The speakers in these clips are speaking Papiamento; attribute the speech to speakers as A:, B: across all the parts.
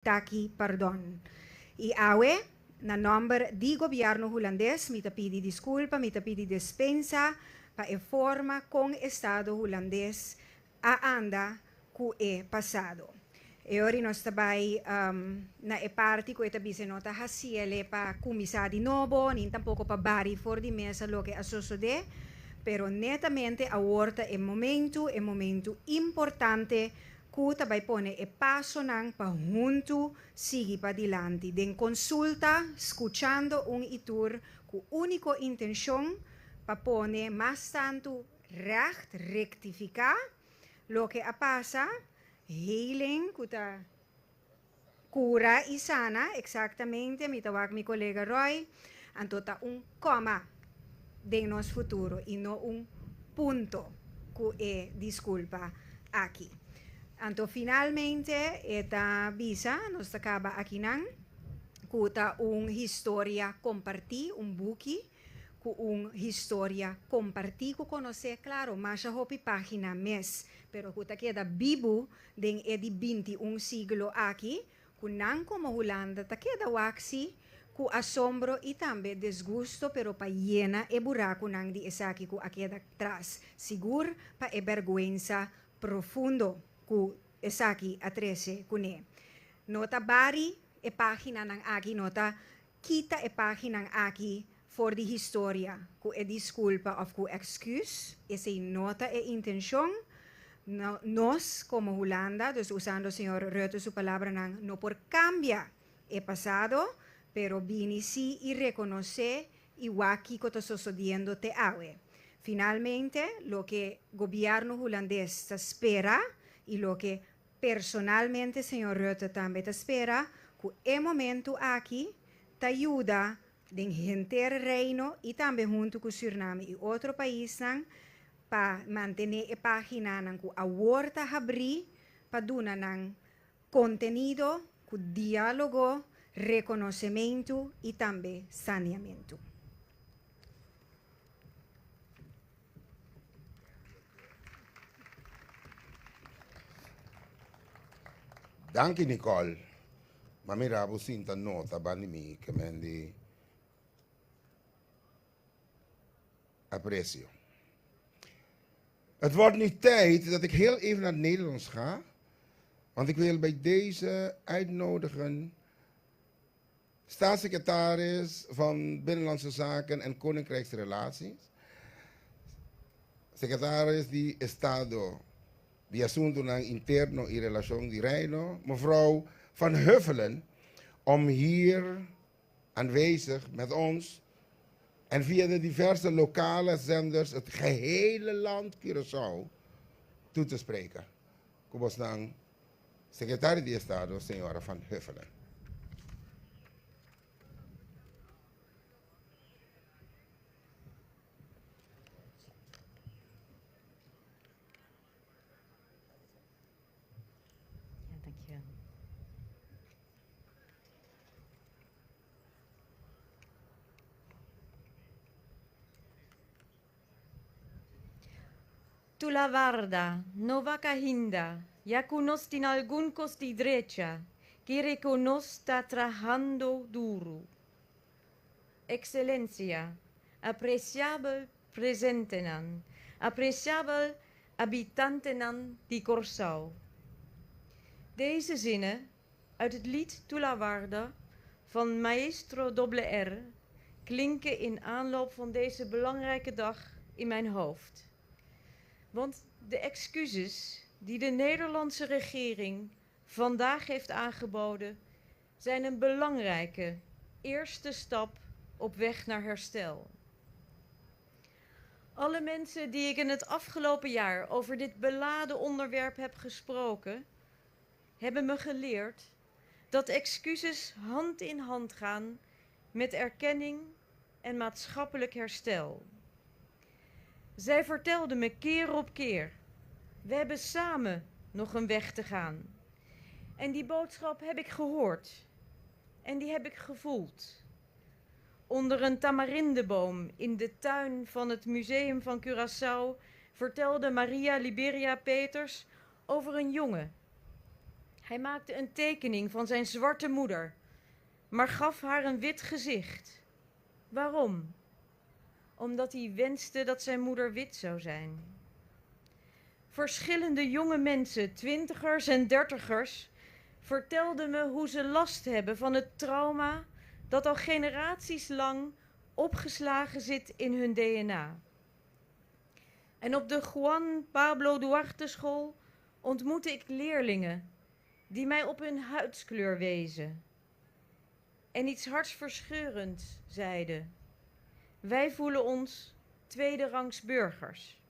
A: Taki pardon. I awe, na nòmber di gobièrnu hulandes, mi ta pidi diskulpa, mi ta pidi despensa pa e forma kon Estado hulandes a anda ku e pasado. E ora nos ta bai na e parti ku e ta bisa e no ta hasiele pa kuminsá di nobo, ni tampoko pa bari for di mesa loke a sosodé, pero netamente awor ta e momentu, e momentu importante ku ta bai pone e pasonan pa huntu sigui padilanti den konsulta, skuchando un i tur ku úniko intenshon pa pone mas tantu règt, rektifiká loke a pasa, healing ku ta kura i sana, eksaktamente, mi ta wak mi kolega Roy, anto ta un kòma den nos futuro i no un punto ku e diskulpa aki. Anto finalmente e ta bisa, nos ta kaba akinan, ku ta un historia kompartí, un buki ku un historia kompartí ku konosé, klaro, masha hopi página mes, pero ku ta keda bibu den e di 21 siglo aki, ku nan komo Hulanda ta keda wak si ku asombro i tambe desgusto pero pa yena e burakunan di esaki ku a keda tras, sigur pa e bèrgwensa profundo ku esaki a trese kuné. No ta bari e páginanan aki, no ta kita e páginan aki for di historia ku e diskulpa òf ku èksküs, esei no ta e intenshon. Nos komo Hulanda, dus usando señor Rutte su palabranan, no por kambia e pasado, pero bini sí i rekonosé i wak kiko ta sosodiendo te awe. Finalmente, loke gobièrnu hulandes ta spera i loke personalmente señor Rutte tambe ta spera, ku e momentu aki ta yuda den henter Reino i tambe huntu ku Sürnam i otro paisnan pa mantené e páginanan ku awor ta habrí pa duna nan kontenido ku diálogo, rekonosementu i tambe saneamentu.
B: Danki Nicole. M'a mira bo sinta nota banda di mi ke men di aprecio. Het wordt nu tijd dat ik heel even naar het Nederlands ga. Want ik wil bij deze uitnodigen staatssecretaris van Binnenlandse Zaken en Koninkrijksrelaties, secretaris di Estado di Asuntonan Interno y Relacion di Reino, mevrouw Van Huffelen, om hier aanwezig met ons en via de diverse lokale zenders het gehele land Curaçao toe te spreken. Ku bosnan Secretario di Estado, señora Van Huffelen.
C: Ja, dankjewel. Tulawarda, no wak ahinda, ya ku nos tin algun kos di drecha, kere ku nos ta trahando duru. Ekselensia, apresiabel presentenan, apresiabel habitantenan di Kòrsou. Deze zinnen uit het lied Tulawarda van Maestro Doble R klinken in aanloop van deze belangrijke dag in mijn hoofd. Want de excuses die de Nederlandse regering vandaag heeft aangeboden, zijn een belangrijke eerste stap op weg naar herstel. Alle mensen die ik in het afgelopen jaar over dit beladen onderwerp heb gesproken, hebben me geleerd dat excuses hand in hand gaan met erkenning en maatschappelijk herstel. Zij vertelden me keer op keer: we hebben samen nog een weg te gaan. En die boodschap heb ik gehoord en die heb ik gevoeld. Onder een tamarindeboom in de tuin van het Museum van Curaçao vertelde Maria Liberia Peters over een jongen. Hij maakte een tekening van zijn zwarte moeder, maar gaf haar een wit gezicht. Waarom? Omdat hij wenste dat zijn moeder wit zou zijn. Verschillende jonge mensen, twintigers en dertigers, vertelden me hoe ze last hebben van het trauma dat al generaties lang opgeslagen zit in hun DNA. En op de Juan Pablo Duarte school ontmoette ik leerlingen die mij op hun huidskleur wezen en iets hartverscheurends zeiden. Wij voelen ons tweederangs burgers.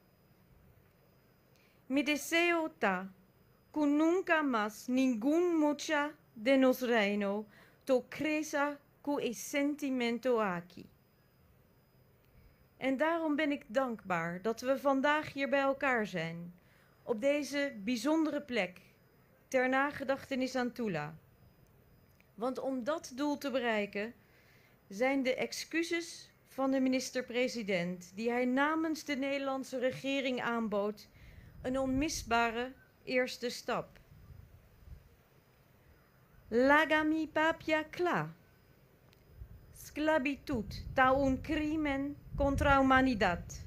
C: Mi deseo ta ku nunka mas ningun mucha den nos reino to krese ku e sentimento aki. En daarom ben ik dankbaar dat we vandaag hier bij elkaar zijn, op deze bijzondere plek, ter nagedachtenis aan Tula. Want om dat doel te bereiken, zijn de excuses van de minister-president, die hij namens de Nederlandse regering aanbood, een onmisbare eerste stap. Laga mi papia kla. Sklabitut ta un krímen kontra humanidat.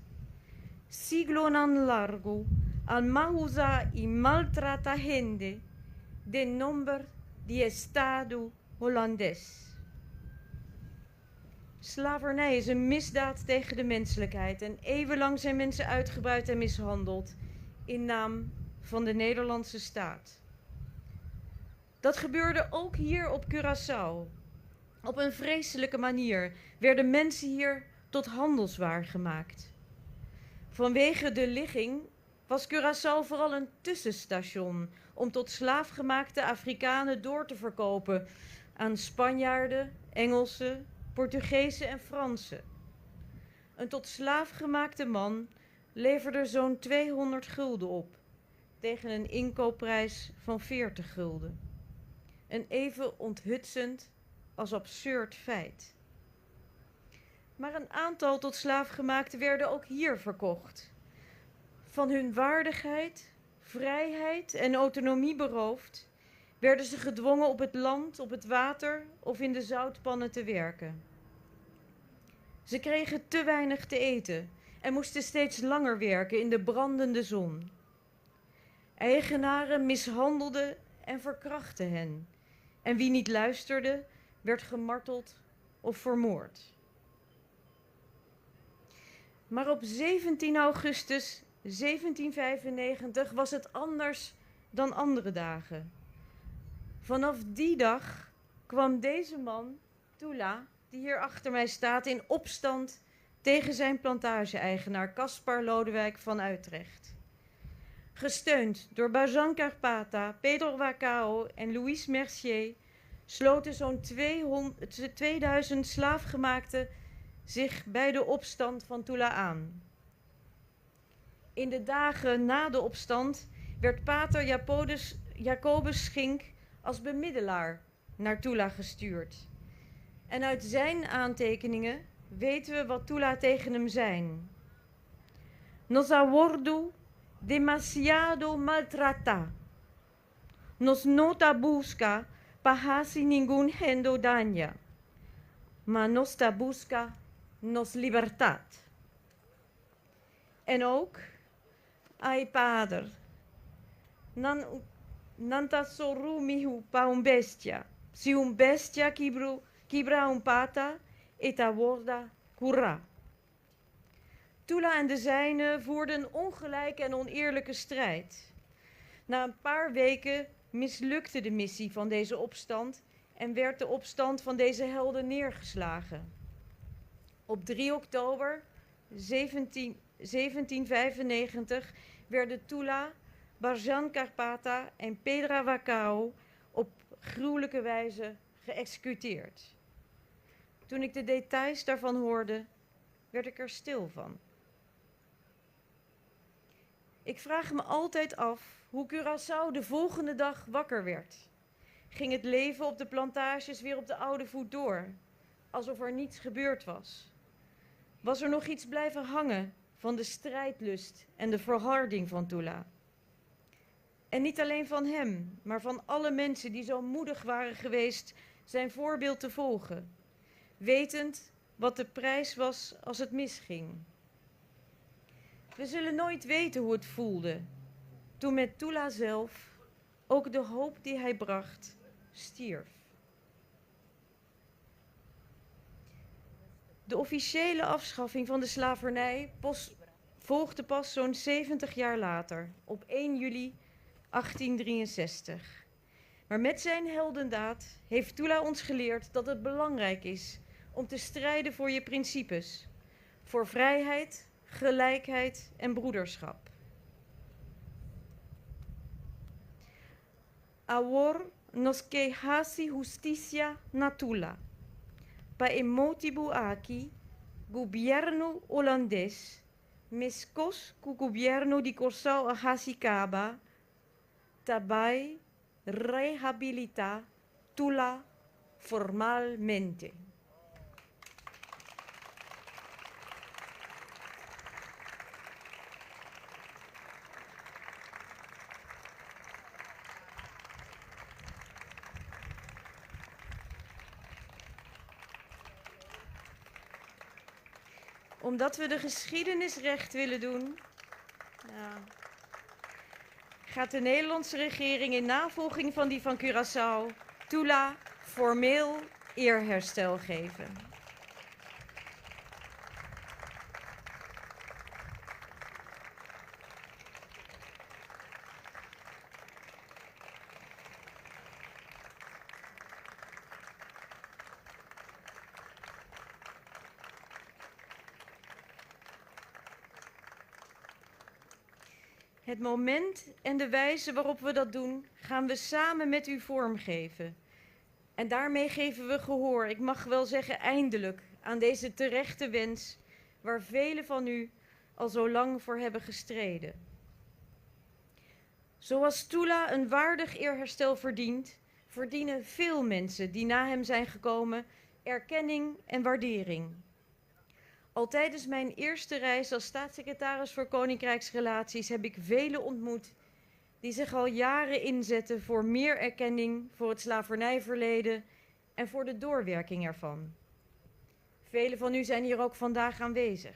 C: Siglonan largu a malusa i maltratá hende den nòmber di Estado Hulandes. Slavernij is een misdaad tegen de menselijkheid en eeuwenlang zijn mensen uitgebuit en mishandeld in naam van de Nederlandse staat. Dat gebeurde ook hier op Curaçao. Op een vreselijke manier werden mensen hier tot handelswaar gemaakt. Vanwege de ligging was Curaçao vooral een tussenstation om tot slaafgemaakte Afrikanen door te verkopen aan Spanjaarden, Engelsen, Portugezen en Fransen. Een tot slaafgemaakte man leverde zo'n 200 gulden op, tegen een inkoopprijs van 40 gulden. Een even onthutsend als absurd feit. Maar een aantal tot slaafgemaakten werden ook hier verkocht. Van hun waardigheid, vrijheid en autonomie beroofd, werden ze gedwongen op het land, op het water of in de zoutpannen te werken. Ze kregen te weinig te eten en moesten steeds langer werken in de brandende zon. Eigenaren mishandelden en verkrachtten hen. En wie niet luisterde, werd gemarteld of vermoord. Maar op 17 augustus 1795 was het anders dan andere dagen. Vanaf die dag kwam deze man, Tula, die hier achter mij staat, in opstand tegen zijn plantage-eigenaar Caspar Lodewijk van Utrecht. Gesteund door Bazan Carpata, Pedro Wacao en Louis Mercier sloten zo'n 2000 slaafgemaakten zich bij de opstand van Tula aan. In de dagen na de opstand werd pater Jacobus Schink als bemiddelaar naar Tula gestuurd. En uit zijn aantekeningen weten we wat Tula tegen hem zei. Nos a wòrdu demasiado maltratá. Nos no ta buska pa hasi ningun hende daño, ma nos ta buska nos libertat. En ook, ai pader, nan, nan ta sòru mihó pa un bestia. Si un bestia kibra un pata, e ta wordu kurá. Tula en de zijnen voerden een ongelijke en oneerlijke strijd. Na een paar weken mislukte de missie van deze opstand en werd de opstand van deze helden neergeslagen. Op 3 oktober 1795 werden Tula, Barjan Karpata en Pedra Wacao op gruwelijke wijze geëxecuteerd. Toen ik de details daarvan hoorde, werd ik er stil van. Ik vraag me altijd af hoe Curaçao de volgende dag wakker werd. Ging het leven op de plantages weer op de oude voet door, alsof er niets gebeurd was? Was er nog iets blijven hangen van de strijdlust en de verharding van Tula? En niet alleen van hem, maar van alle mensen die zo moedig waren geweest zijn voorbeeld te volgen, wetend wat de prijs was als het misging. We zullen nooit weten hoe het voelde toen met Tula zelf ook de hoop die hij bracht stierf. De officiële afschaffing van de slavernij volgde pas zo'n 70 jaar later, op 1 juli 1863. Maar met zijn heldendaad heeft Tula ons geleerd dat het belangrijk is om te strijden voor je principes, voor vrijheid, gelijkheid en broederschap. Awor nos ke hasi hustisia na Tula. Pa e motibu aki, gobièrnu Hulandes, meskos ku gobièrnu di Kòrsou a hasi kaba, ta bai rehabilitá Tula formalmente. Omdat we de geschiedenis recht willen doen, ja, gaat de Nederlandse regering in navolging van die van Curaçao Tula formeel eerherstel geven. Het moment en de wijze waarop we dat doen, gaan we samen met u vormgeven. En daarmee geven we gehoor, ik mag wel zeggen eindelijk, aan deze terechte wens waar velen van u al zo lang voor hebben gestreden. Zoals Tula een waardig eerherstel verdient, verdienen veel mensen die na hem zijn gekomen erkenning en waardering. Al tijdens mijn eerste reis als staatssecretaris voor Koninkrijksrelaties heb ik velen ontmoet die zich al jaren inzetten voor meer erkenning voor het slavernijverleden en voor de doorwerking ervan. Velen van u zijn hier ook vandaag aanwezig.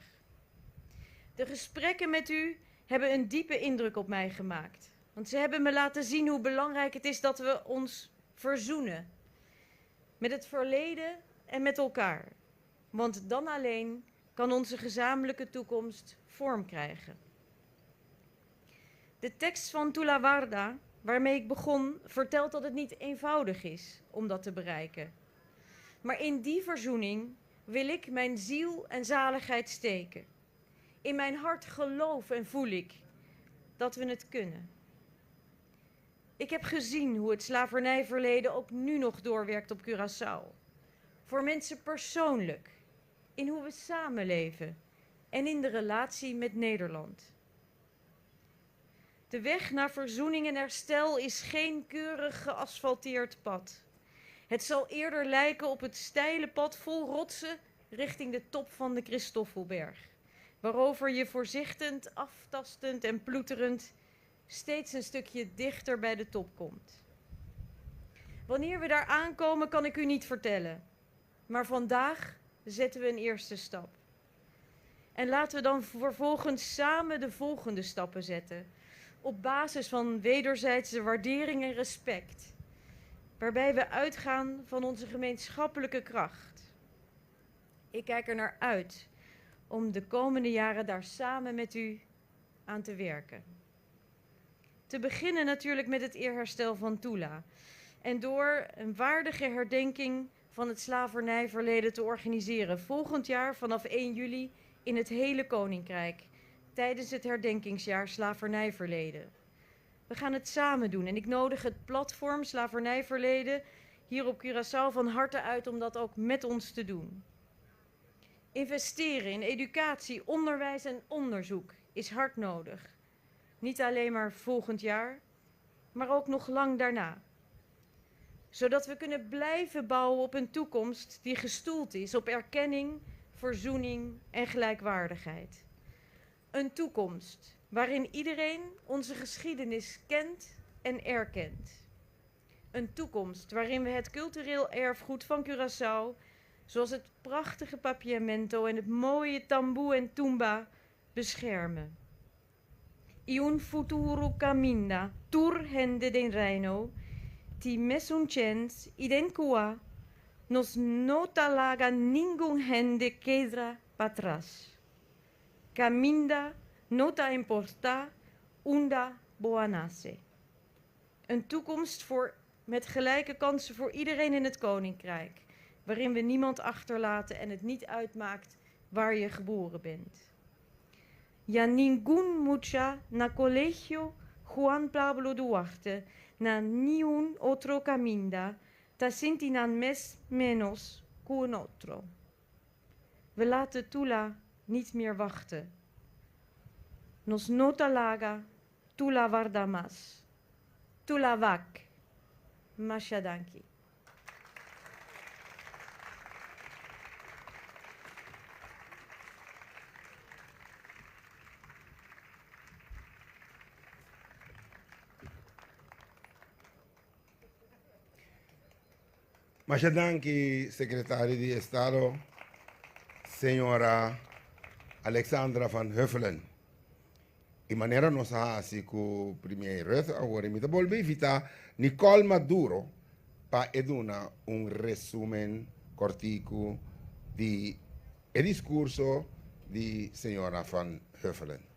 C: De gesprekken met u hebben een diepe indruk op mij gemaakt. Want ze hebben me laten zien hoe belangrijk het is dat we ons verzoenen. Met het verleden en met elkaar. Want dan alleen kan onze gezamenlijke toekomst vorm krijgen. De tekst van Tula Warda, waarmee ik begon, vertelt dat het niet eenvoudig is om dat te bereiken. Maar in die verzoening wil ik mijn ziel en zaligheid steken. In mijn hart geloof en voel ik dat we het kunnen. Ik heb gezien hoe het slavernijverleden ook nu nog doorwerkt op Curaçao. Voor mensen persoonlijk, in hoe we samenleven en in de relatie met Nederland. De weg naar verzoening en herstel is geen keurig geasfalteerd pad. Het zal eerder lijken op het steile pad vol rotsen richting de top van de Christoffelberg, waarover je voorzichtig, aftastend en ploeterend steeds een stukje dichter bij de top komt. Wanneer we daar aankomen, kan ik u niet vertellen. Maar vandaag zetten we een eerste stap. En laten we dan vervolgens samen de volgende stappen zetten. Op basis van wederzijdse waardering en respect. Waarbij we uitgaan van onze gemeenschappelijke kracht. Ik kijk er naar uit om de komende jaren daar samen met u aan te werken. Te beginnen natuurlijk met het eerherstel van Tula. En door een waardige herdenking van het slavernijverleden te organiseren. Volgend jaar vanaf 1 juli in het hele Koninkrijk. Tijdens het herdenkingsjaar slavernijverleden. We gaan het samen doen en ik nodig het platform Slavernijverleden hier op Curaçao van harte uit om dat ook met ons te doen. Investeren in educatie, onderwijs en onderzoek is hard nodig. Niet alleen maar volgend jaar, maar ook nog lang daarna. Zodat we kunnen blijven bouwen op een toekomst die gestoeld is op erkenning, verzoening en gelijkwaardigheid. Een toekomst waarin iedereen onze geschiedenis kent en erkend. Een toekomst waarin we het cultureel erfgoed van Curaçao, zoals het prachtige papiamento en het mooie tamboe en tumba, beschermen. I un futuro kaminda tur hende den Reino tin mesun chens i den kua nos no ta laga ningun hende keda patras. Kaminda no ta importá unda bo a nase. Een toekomst voor, met gelijke kansen voor iedereen in het Koninkrijk, waarin we niemand achterlaten en het niet uitmaakt waar je geboren bent. Ya ningun mucha na Kolegio Juan Pablo Duarte, na niun otro kaminda, ta sinti nan mes ménos ku un otro. We laten Tula niet meer wachten. Nos no ta laga Tula warda mas. Tula wak. Masha danki.
B: Masha danki, Sekretario di Estado, señora Alexandra van Huffelen. I manera nos a hasi ku Premier Rutte awor, mi ta bolbe invitá Nicole Maduro pa e duna un resumen kòrtiku di e diskurso di señora van Huffelen.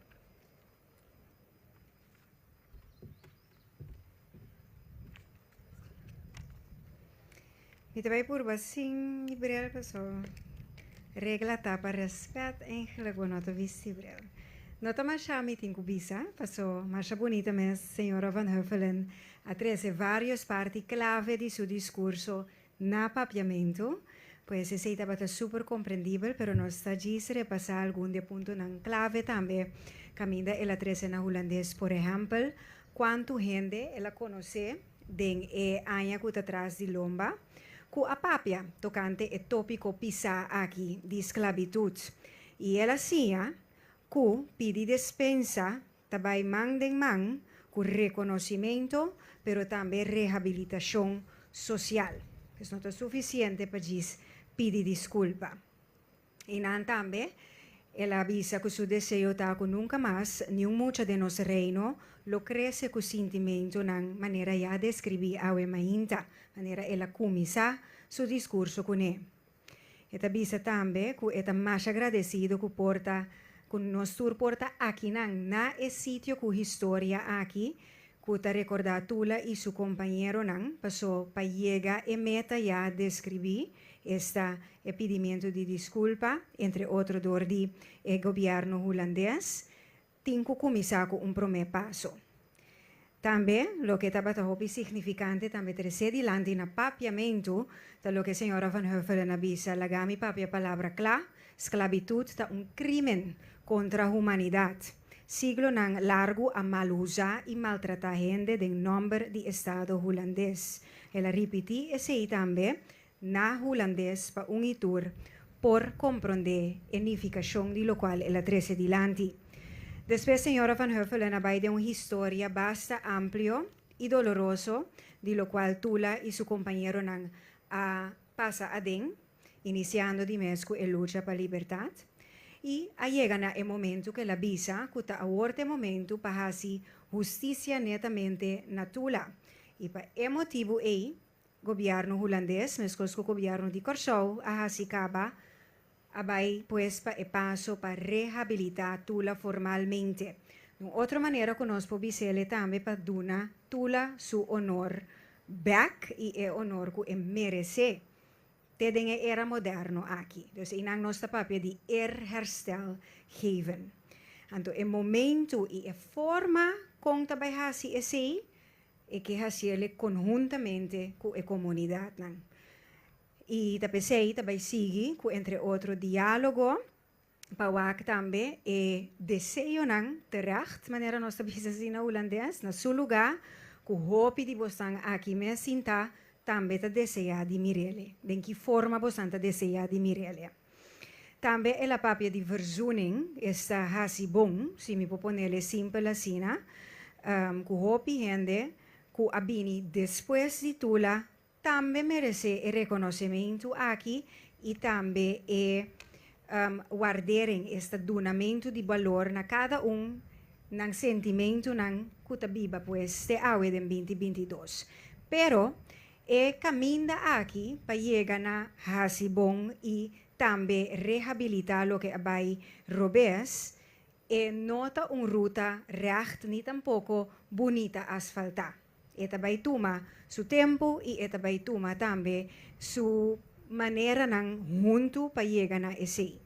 A: Mi ta bai purba sin mi bril paso regla ta pa respet eigenlijk bo no ta bisti bril. No ta masha mi tin ku bisa paso masha bunita mes señora Van Huffelen a trese varios parti clave di su discurso na papiamentu. Pues esei tabata super comprendibel pero nos ta djis repasa algun di e puntonan clave tambe caminda el a trese na hulandes por ehempel cuantu hende el a conoce den e aña ku ta tras di lomba, ku a papia tokante e tópiko pisá aki di sklabitut. I el a siña ku pidi despensa ta bai man den man ku rekonosimentu, pero tambe rehabilitashon sosial. Pues no ta sufisiente pa djis pidi diskulpa. I nan tambe, el a bisa ku su deseo ta ku nunka mas niun mucha den nos Reino lo krese ku sintimentunan manera ya a deskribí awe mainta, manera el a kuminsá su diskurso kuné. E ta bisa tambe ku e ta masha gradesido ku por ta ku nos tur por ta akinan na e sitio ku historia aki ku ta rekordá Tula i su kompañeronan pasó pa yega e meta ya deskribí, esta e pidimentu di diskulpa, entre otro dor di e gobièrnu hulandes, tin ku kuminsá ku un promé paso. Tambe, loke tabata hopi signifikante tambe tresé dilanti na papiamentu ta loke señora Van Huffelen a bisa, Laga mi papia palabra kla, sklabitut ta un krímen kontra humanidat. Siglonan largu a malusá i maltratá hende den nòmber di Estado Hulandes. El a ripití esei tambe na hulandes pa un i tur por komprondé e nifikashon di lokual el a trese dilanti. Despues señora Van Huffelen a bai den un historia basta amplio i doloroso di lokual Tula i su kompañeronan a pasa aden, inisiando di mes ku e lucha pa libertat, i a yega na e momentu ku el a bisa ku ta awor ta e momentu pa hasi hustisia netamente na Tula. I pa e motibu ei Gobièrnu hulandes, meskos ku gobièrnu di Kòrsou a hasi kaba, a bai pues pa e paso pa rehabilitá Tula formalmente. Un otro manera ku nos por bis'el e tambe pa duna Tula su honor bèk i e honor ku e meresé te den e era moderno aki. Dus einan nos ta papia di eerherstel geven. Anto e momentu i e forma kon ta bai hasi esei E ke hasiele konhuntamente ku e komunidatnan. I ta p'esei ta bai sigui ku entre otro diálogo pa wak tambe e deseonan terecht, manera nos ta bisa asina na hulandes, na su lugá ku hopi di bosnan aki mes sintá tambe ta deseá di mir'ele. Den ki forma bosnan ta deseá di mir'ele? Tambe el a papia di verzoening, esta hasi bon, si mi por ponele simpel asina, ku hopi hende ku a bini despues di Tula tambe meresé e rekonosementu aki i tambe e wardering, esta dunamentu di balor na kada un nan sentimentunan ku ta biba pues te awe den binti 22. Pero e kaminda aki pa yega na hasi bon i tambe rehabilitá loke a bai robes, e no ta un ruta règt ni tampoko bunita asfaltá. E ta bai tuma su tempu i e ta bai tuma tambe su maneranan huntu pa yega na esei.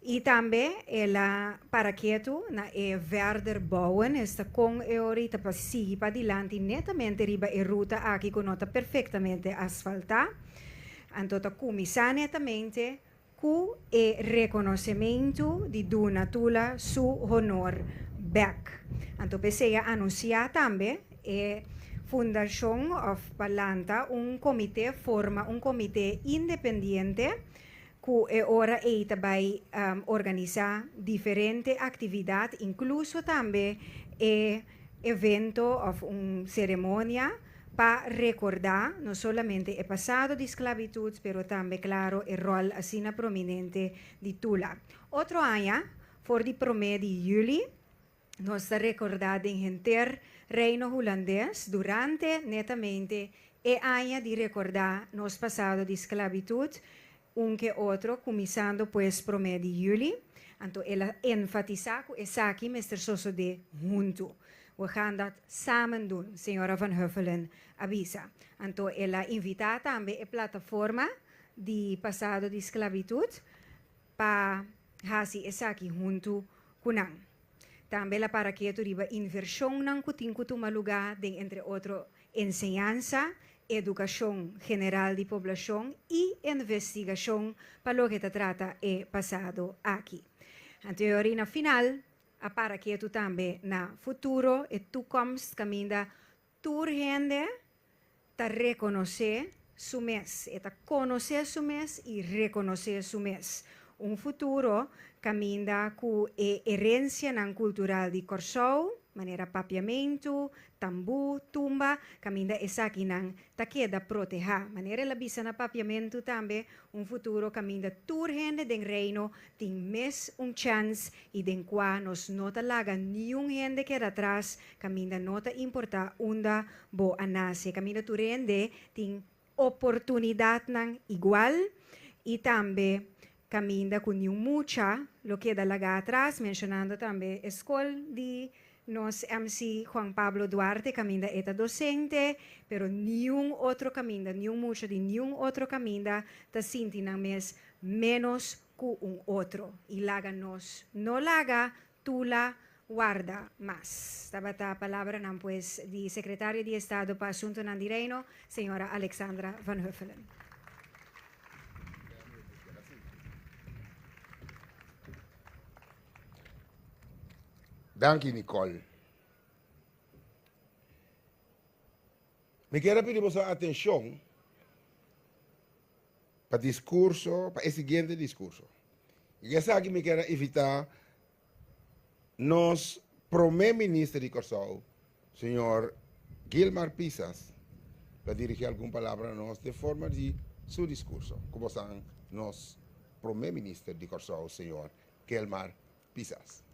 A: I tambe el a para ketu na e verder bouwen, esta kon e ora i ta pa sigui padilanti netamente riba e ruta aki ku no ta perfektamente asfaltá. Anto ta kuminsá netamente ku e rekonosementu di duna Tula su honor bèk. Anto p'esei a anunsiá tambe e fundashon òf pa lanta un komité, forma un komité independiente ku e ora ei ta bai organisá diferente aktividat, inkluso tambe e evento òf un seremonia pa rekordá no solamente e pasado di sklabitut, pero tambe klaro e ròl asina prominente di Tula. Otro aña, for di promé di yüli, nos ta rekordá den henter Reino Hulandes durante netamente e aña di rekordá nos pasado di sklabitut, un ke otro, kuminsando pues promé di yüli. Anto el a enfatisá ku esaki mester sosodé huntu. We gaan dat samen doen, señora Van Huffelen a bisa. Anto el a invitá tambe e plataforma di pasado di sklabitut pa hasi esaki huntu ku nan. Tambe el a para ketu riba invershonnan ku tin ku tuma lugá den entre otro enseñansa, edukashon general di poblashon i investigashon pa loke ta trata e pasado aki. Anto e ora na final a para ketu tambe na futuro, e toekomst kaminda tur hende ta rekonosé su mes, e ta konosé su mes i rekonosé su mes. Un futuro kaminda ku e herensianan kultural di Kòrsou, manera papiamentu, tambú, tumba, kaminda esakinan ta keda protehá. Manera el a bisa na papiamentu tambe, un futuro kaminda tur hende den Reino tin mes un chèns i den kua nos no ta laga niun hende keda atras, kaminda no ta importá unda bo a nase, kaminda tur hende tin oportunidatnan igual i tambe kaminda ku niun mucha lo keda lagá atras, menshonando tambe e skol di nos MC Juan Pablo Duarte kaminda e ta dosente, pero niun otro kaminda, niun mucha di niun otro kaminda ta sinti nan mes ménos ku un otro i laga nos no laga Tula warda mas. Tabata palabranan pues di Secretario di Estado pa Asuntonan di Reino, señora Alexandra van Huffelen.
B: Danki Nicole. Mi kier a pidi boso atencion pa discurso, pa e siguiente discurso. Y esaki mi kier a invita nos prome minister di Kòrsou, señor Gilmar Pisas, pa dirigi algun palabra na nos den forma di su discurso. Ku bosan nos prome minister di Kòrsou, señor Gilmar Pisas.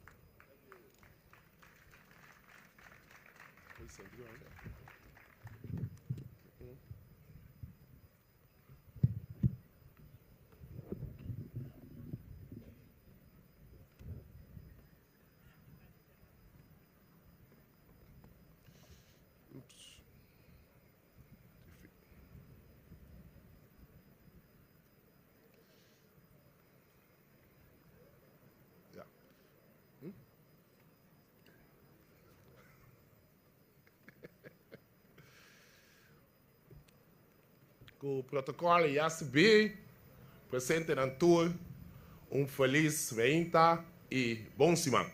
D: Ku protokòl ya sibí, presentenan tur un felis reinta i bon siman.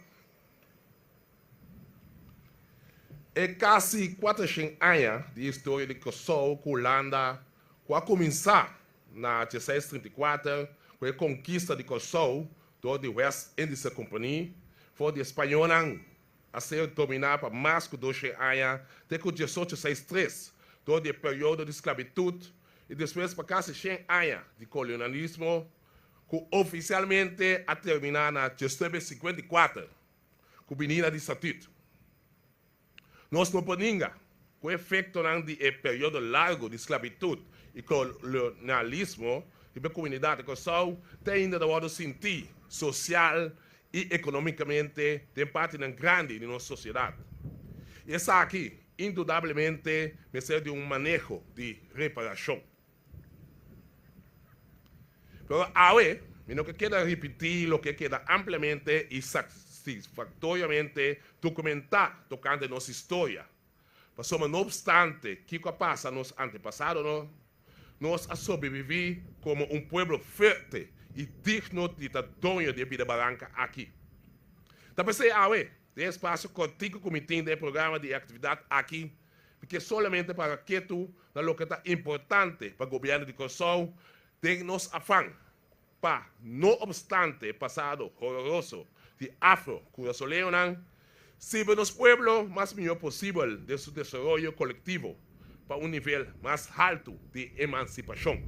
D: E kasi 400 aña di historia di Kòrsou ku Hulanda ku a kuminsá na 1634 ku e konkista di Kòrsou dor di West Indische Compagnie for di e spañónan. a ser dominá pa mas ku 200 aña te ku 1863 dor di e periodo di sklabitut i despues pa kasi 100 aña di kolonialismo ku ofisialmente a terminá na 1954 ku binida di Statüt. Nos no por ninga ku e efektonan di e periodo largu di sklabitut i kolonialismo riba e komunidat di Kòrsou te ainda ta wòrdu sintí sosial i ekonómikamente den partinan grandi di nos sosiedat. I esaki indudablemente mester di un maneho di reparashon. Pero awe mi no ke keda ripití loke a keda ampliamente i satisfaktoriamente dokumentá tokante nos historia, pasobra no opstante kiko a pasa nos antepasadonan, nos a sobreviví komo un pueblo fuerte i digno di ta doño di e bida baranka aki. Ta p'esei awe, den e espasio kòrtiku ku mi tin den e programa di e aktividat aki, Mi ke solamente para ketu na loke ta importante pa Gobièrnu di Kòrsou den nos afan pa, no opstante e pasado hororoso di afro-kurasoleñonan, sirbi nos pueblo mas mihó posibel den su desaroyo kolektivo pa un nivel mas haltu di emansipashon.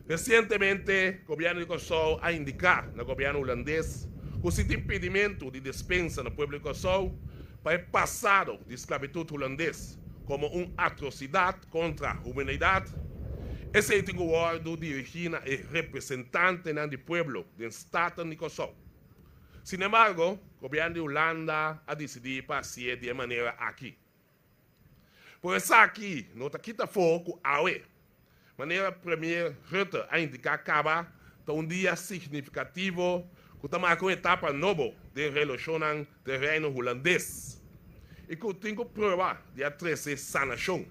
D: Resientemente Gobièrnu di Kòrsou a indiká na gobièrnu hulandes ku si tin pidimentu di despensa na pueblo di Kòrsou pa e pasado di sklabitut hulandes komo un atrosidat kontra humanidat, esei tin ku wòrdu dirigí na e representantenan di pueblo den Staten di Kòrsou. Sinembargo, gobièrnu di Hulanda a disidí pa hasié di e manera aki. Por esaki no ta kita afó ku awe, manera Premier Rutte a indiká kaba, ta un dia signifikativo ku ta marka un etapa nobo den relashonnan den Reino Hulandes i ku tin ku prueba di a trese sanashon,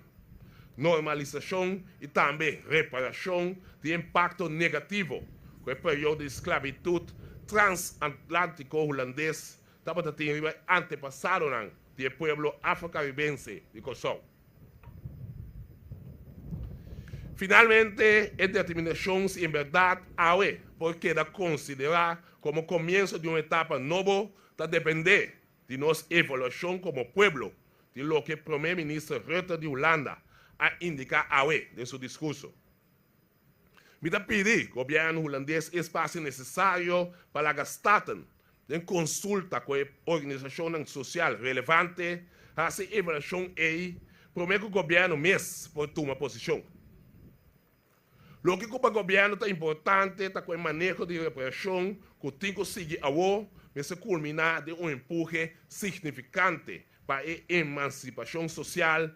D: normalisashon i tambe reparashon di e impakto negativo ku e periodo di sklabitut transatlantiko hulandes tabata tin riba e antepasadonan di e pueblo afrokaribense di Kòrsou. Finalmente, e determinashon si en bèrdat awe por keda konsiderá komo komienso di un etapa nobo ta dependé di nos evaluashon komo pueblo di loke Promé Minister Rutte di Hulanda a indiká awe den su diskurso. Mi ta pidi gobièrnu hulandes e espasio nesesario pa laga Staten, den konsulta ku e organisashonnan sosial relevante, hasi e evaluashon ei promé ku gobièrnu mes por tuma posishon. Loke ku pa gobièrnu ta importante ta ku e maneho di reparashon ku tin ku sigui awo mester kulminá den un empuhe signifikante pa e emansipashon sosial,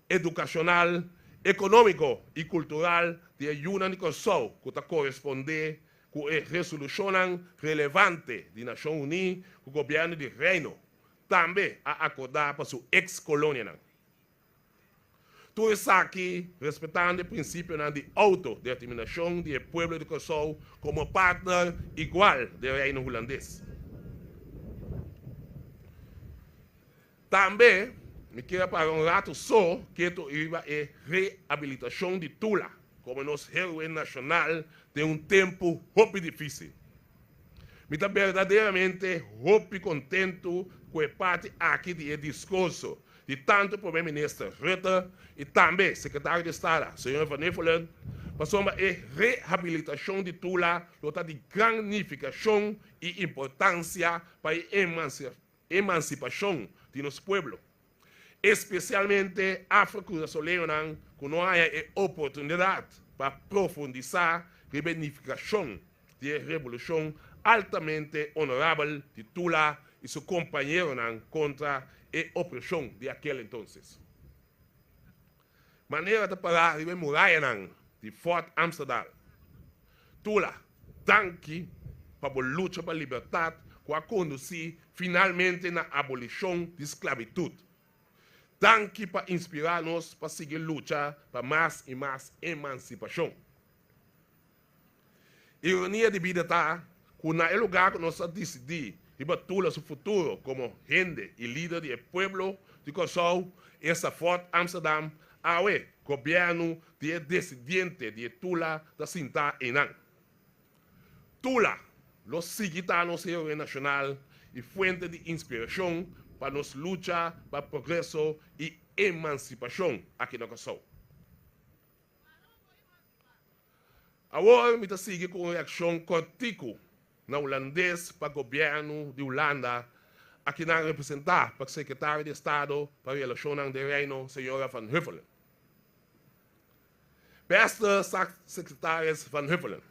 D: edukashonal, ekonómiko i kultural di e yunan di Kòrsou ku ta korespondé ku e resolushonnan relevante di Nashon Uní ku gobièrnu di Reino tambe a akordá pa su eks kolonianan. Tur esaki respetando e prinsipionan di outodeterminashon di e pueblo di Kòrsou komo partner igual den Reino Hulandes. Tambe mi kier a para un ratu so ketu riba e rehabilitashon di Tula komo nos héroe nashonal den un tempu hopi difísil. Mi ta berdaderamente hopi kontentu ku e parti aki di e diskurso di tantu Prome Minister Rutte i tambe Sekretario di Estado señor Van Huffelen pasobra e rehabilitashon di Tula lo ta di gran nifikashon i importansia pa e emansipashon di nos pueblo, espesialmente afro-kurasoleñonan ku no haña e oportunidat pa profundisá riba e nifikashon di e revolushon altamente onorabel di Tula i su kompañeronan kontra e opreshon di akel entonses. Manera ta pará riba e murayanan di Fort Amsterdam. Tula, danki pa bo lucha pa libertat ku a kondusí finalmente na abolishon di sklabitut. Danki pa inspirá nos pa sigui lucha pa mas i mas emansipashon. Ironia di bida ta ku na e lugá ku nos a disidí riba Tula su futuro komo hende i lider di e pueblo di Kòrsou, esta Fort Amsterdam, awe gobièrnu di e desidiente di e Tula ta sintá einan. Tula lo sigui ta nos heroe nashonal. i fuente di inspirashon pa nos lucha pa progreso i emansipashon aki na Kòrsou. Awor mi ta sigui ku un reakshon kòrtiku na hulandes pa gobièrnu di Hulanda akinan representá pa Sekretario di Estado pa Relashonnan den Reino señora Van Huffelen. Beste Staatssecretaris Van Huffelen,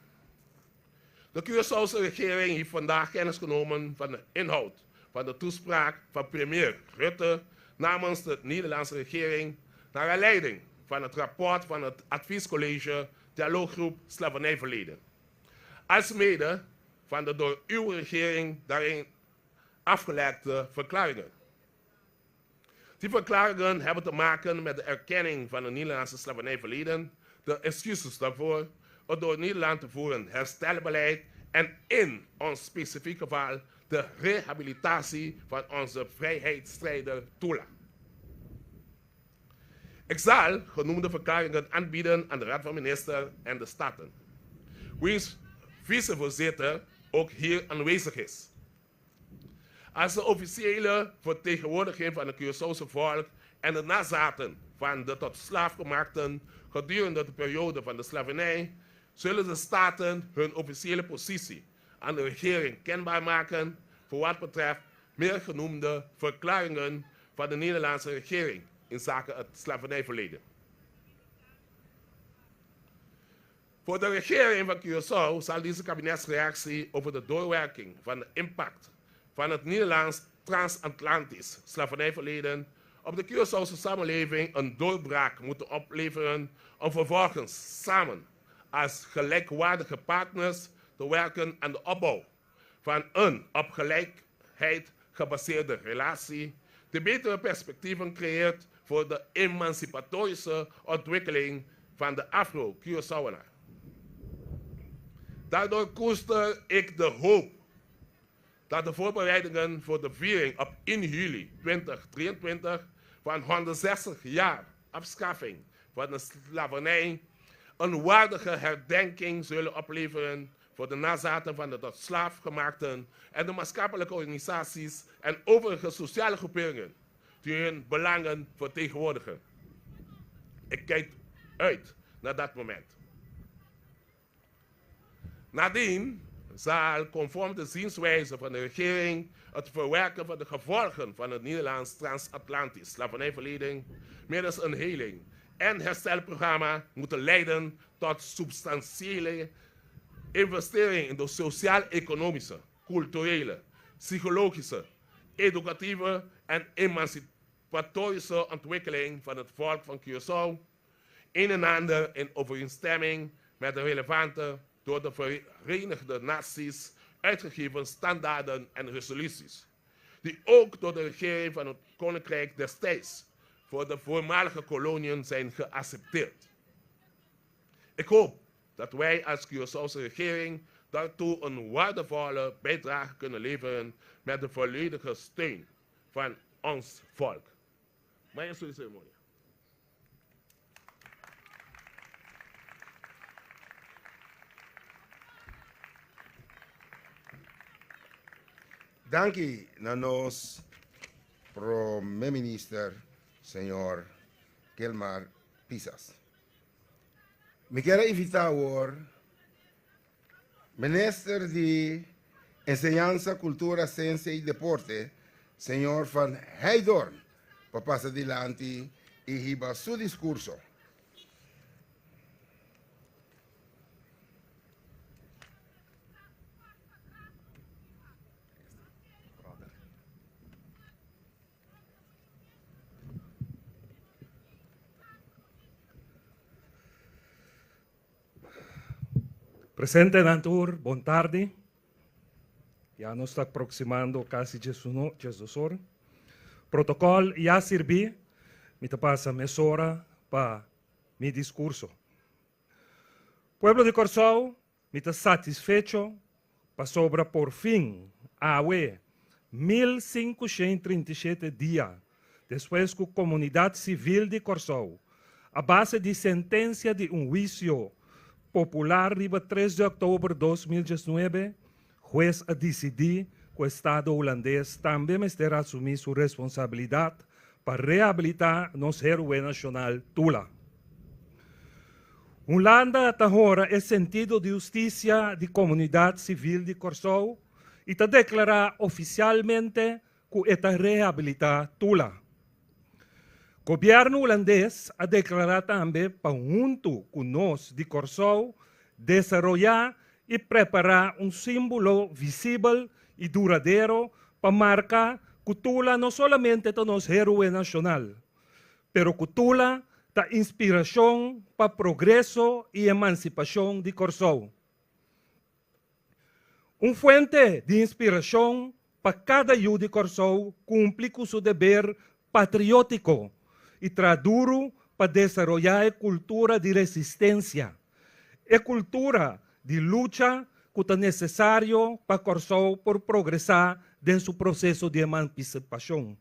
D: De Curaçaose regering heeft vandaag kennis genomen van de inhoud van de toespraak van premier Rutte namens de Nederlandse regering naar aanleiding van het rapport van het adviescollege Dialooggroep Slavernijverleden, alsmede van de door uw regering daarin afgelegde verklaringen. Die verklaringen hebben te maken met de erkenning van het Nederlandse slavernijverleden, de excuses daarvoor, het door Nederland te voeren herstelbeleid en in ons specifiek geval de rehabilitatie van onze vrijheidsstrijder Tula. Ik zal genoemde verklaringen aanbieden aan de Raad van Minister en de Staten, wiens vicevoorzitter ook hier aanwezig is. Als de officiële vertegenwoordiging van het Curaçaose volk en de nazaten van de tot slaafgemaakten gedurende de periode van de slavernij, zullen de staten hun officiële positie aan de regering kenbaar maken voor wat betreft meer genoemde verklaringen van de Nederlandse regering in zaken het slavernijverleden. Voor de regering van Curaçao zal deze kabinetsreactie over de doorwerking van de impact van het Nederlands transatlantisch slavernijverleden op de Curaçaose samenleving een doorbraak moeten opleveren om vervolgens samen als gelijkwaardige partners te werken aan de opbouw van een op gelijkheid gebaseerde relatie die betere perspectieven creëert voor de emancipatorische ontwikkeling van de Afro-Curaçaoenaar. Daardoor koester ik de hoop dat de voorbereidingen voor de viering op 1 juli 2023 van 160 jaar afschaffing van de slavernij een waardige herdenking zullen opleveren voor de nazaten van de tot slaafgemaakten en de maatschappelijke organisaties en overige sociale groeperingen die hun belangen vertegenwoordigen. Ik kijk uit naar dat moment. Nadien zal conform de zienswijze van de regering het verwerken van de gevolgen van het Nederlands transatlantisch slavernijverleden middels een heling en herstelprogramma moeten leiden tot substantiële investering in de sociaal-economische, culturele, psychologische, educatieve en emancipatorische ontwikkeling van het volk van Curaçao, een en ander in overeenstemming met de relevante door de Verenigde Naties uitgegeven standaarden en resoluties, die ook door de regering van het Koninkrijk destijds voor de voormalige koloniën zijn geaccepteerd. Ik hoop dat wij als Curaçaose regering daartoe een waardevolle bijdrage kunnen leveren met de volledige steun van ons volk. Mijn ceremonie.
B: Danki na nos Prome Minister Señor Gilmar Pisas. Mi kier a invita awor Minister di Enseñansa, Cultura, Ciencia y Deporte, Señor Van Heydoorn, pa pasa dilanti y hiba su discurso.
E: Presentenan tur, bon tardi. Ya nos ta aproximando casi 12 or. Protocol ya sirbi, mi ta pasa mesora pa mi discurso. Pueblo di Corsou, Mi ta satisfecho pasobra por fin awe, 1537 dia despues ku komunidat sivil di Kòrsou, a base di sentensia di un huisio popular riba 3 di òktober 2019, hues a disidí ku Estado hulandes tambe mester asumí su responsabilidat pa rehabilitá nos héroe nashonal Tula. Hulanda ta hora e sentido di hustisia di komunidat sivil di Kòrsou i ta deklará ofisialmente ku e ta rehabilitá Tula. Gobièrnu hulandes a deklará tambe pa huntu ku nos di Kòrsou desaroyá i prepará un símbolo visibel i duradero pa marka ku Tula no solamente ta nos héroe nashonal, pero ku Tula ta inspirashon pa progreso i emansipashon di Kòrsou. Un fuente di inspirashon pa kada yu di Kòrsou kumpli ku su deber patriótiko i traha duru pa desaroyá e kultura di resistensia, e kultura di lucha ku ta nesesario pa Kòrsou por progresá den su proseso di emansipashon.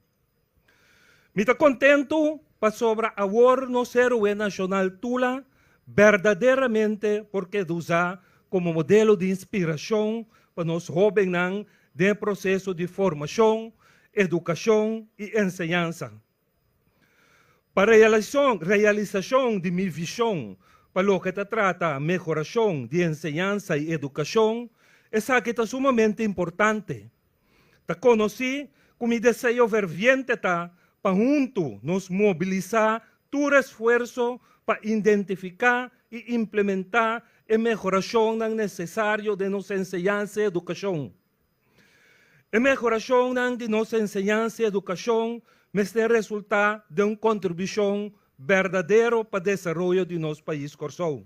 E: Mi ta kontentu pasobra awor nos héroe nashonal Tula berdaderamente por keda usá komo modelo di inspirashon pa nos hóbennan den e proseso di formashon, edukashon i enseñansa. Pa realisashon di mi vishon pa loke ta trata mehorashon di enseñansa i edukashon, esaki ta sumamente importante. Ta konosí ku mi deseo ferviente ta pa huntu nos mobilisá tur esfuerso pa identifiká i implementá e mehorashonnan nesesario den nos enseñansa i edukashon. E mehorashonnan di nos enseñansa i edukashon mester resultá den un kontribushon berdadero pa desaroyo di nos pais Kòrsou.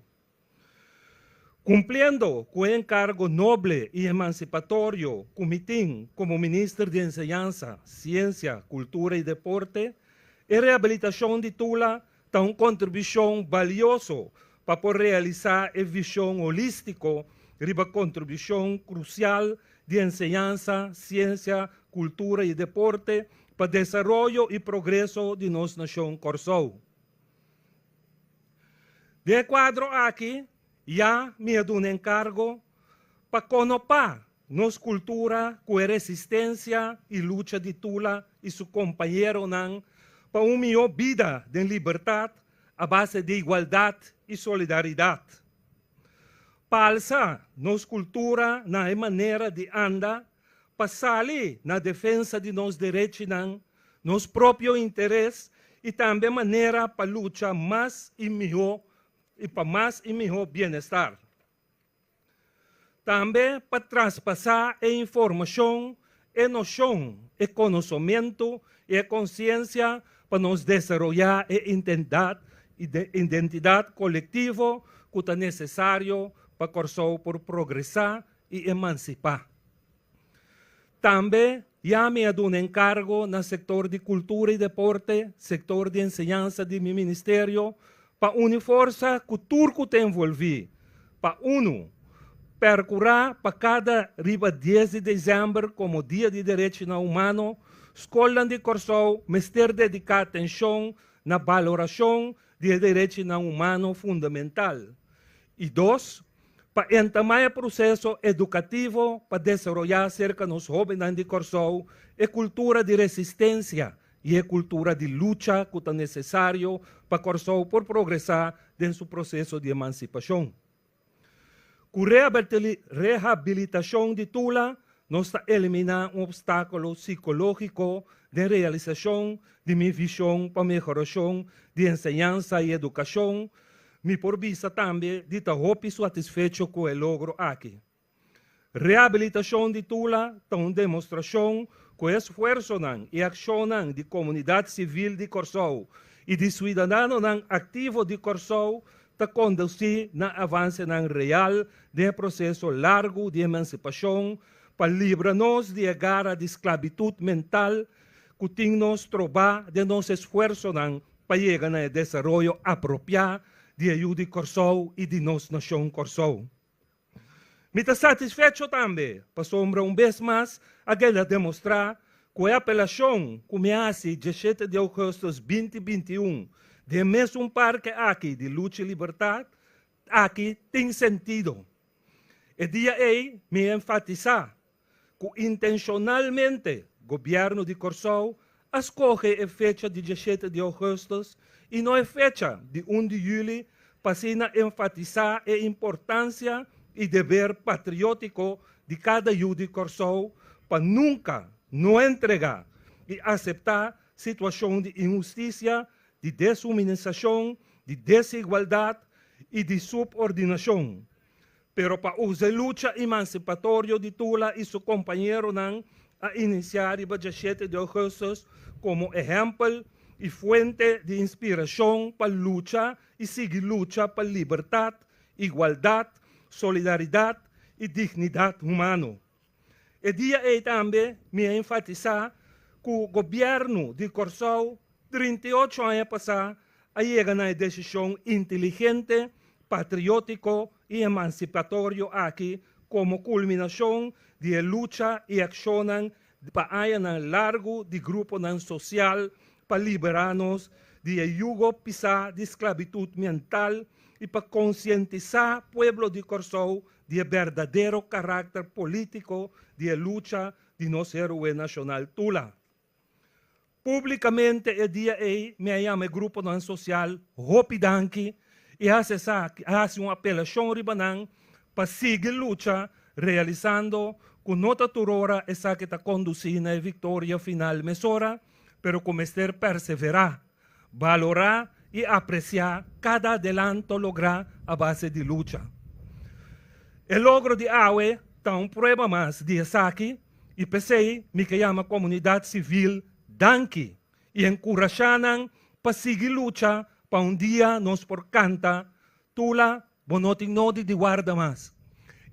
E: Kumpliendo ku e enkargo noble i emansipatorio ku mi tin komo Minister di Enseñansa, Siensia, Kultura i Deporte, e rehabilitashon di Tula ta un kontribushon balioso pa por realisá e vishon holístiko riba kontribushon krusial di enseñansa, siensia, kultura i deporte pa desaroyo i progreso di nos nashon Kòrsou. Den e kuadro aki ya mi a duna enkargo pa konopá nos kultura ku e resistensia i lucha di Tula i su kompañeronan pa un mihó bida den libertat a base di igualdat i solidaridat. Pa alsa nos kultura na e manera di anda pa sali na defensa di nos derechinan, nos propio interes i tambe manera pa lucha mas i mihó i pa mas i mihó bienestar. Tambe pa traspasá e informashon, e noshon, e konosomentu i e konsiensia pa nos desaroyá e intendat identidat kolektivo ku ta nesesario pa Kòrsou por progresá i emansipá. Tambe ya mi a duna enkargo na sektor di kultura i deporte, sektor di enseñansa di mi ministerio, pa uni forsa ku tur ku ta envolví pa unu, perkurá pa kada riba dies di desèmber komo Dia di Derechinan Humano, skolnan di Kòrsou mester dediká atenshon na balorashon di e derechinan humano fundamental. I dos, pa entamá e proseso edukativo pa desaroyá serka nos hóbennan di Kòrsou e kultura di resistensia i e kultura di lucha ku ta nesesario pa Kòrsou por progresá den su proseso di emansipashon. Ku rehabilitashon di Tula nos ta eliminá un opstákulo sikológiko den realisashon di mi vishon pa mehorashon di enseñansa i edukashon. Mi por bisa tambe di ta hopi satisfecho ku e logro aki. Rehabilitashon di Tula ta un demostrashon ku e esfuersonan i akshonnan di komunidat sivil di Kòrsou i di suidadanonan aktivo di Kòrsou ta kondusí na avansenan real den e proseso largu di emansipashon pa libra nos di e gara di sklabitut mental ku tin nos trobá den nos esfuersonan pa yega na e desaroyo apropiá di e yu di Kòrsou i di nos nashon Kòrsou. Mi ta satisfecho tambe pasobra un bes mas a keda demostrá ku e apelashon ku mi a hasi diesshete di ougùstùs 2021 den e mesun parke aki di Lucha i Libertat aki tin sentido. E dia ei mi a enfatisá. ku intenshonalmente gobièrnu di Kòrsou a skohe e fecha di 17 di ougùstùs i no e fecha di 1 di yüli pa asina enfatisá e importansia i deber patriótiko di kada yu di Kòrsou pa nunka no entregá i aseptá situashon di inhustisia, di deshumanisashon, di desigualdat i di supordinashon. Pero pa usa e lucha emansipatorio di Tula i su kompañeronan a inisiá riba 17 di ougùstùs komo ehèmpel i fuente di inspirashon pa lucha i sigui lucha pa libertat, igualdat, solidaridat i dignidat humano. E dia ei tambe mi a enfatisá ku gobièrnu di Kòrsou 38 aña pasá a yega na e desishon inteligente, patriótiko i emansipatorio aki komo kulminashon di e lucha i akshonnan pa añanan largu di gruponan sosial pa liberá nos di e yugo pisá di sklabitut mental i pa konsientisá pueblo di Kòrsou di e berdadero karakter polítiko di e lucha di nos héroe nashonal Tula. Públikamente e dia ei mi a yama e gruponan sosial hopi danki i hasi esaki, a hasi un apelashon riba nan pa sigui lucha realisando ku no ta tur ora esaki ta kondusí na e viktoria final mesora, pero ku mester perseverá, balorá i apresiá kada adelanto lográ a base di lucha. E logro di awe ta un prueba mas di esaki i p'esei mi ke yama komunidat sivil danki i enkurashá nan pa sigui lucha pa un dia nos por kanta Tula, bo no tin nodi di warda mas.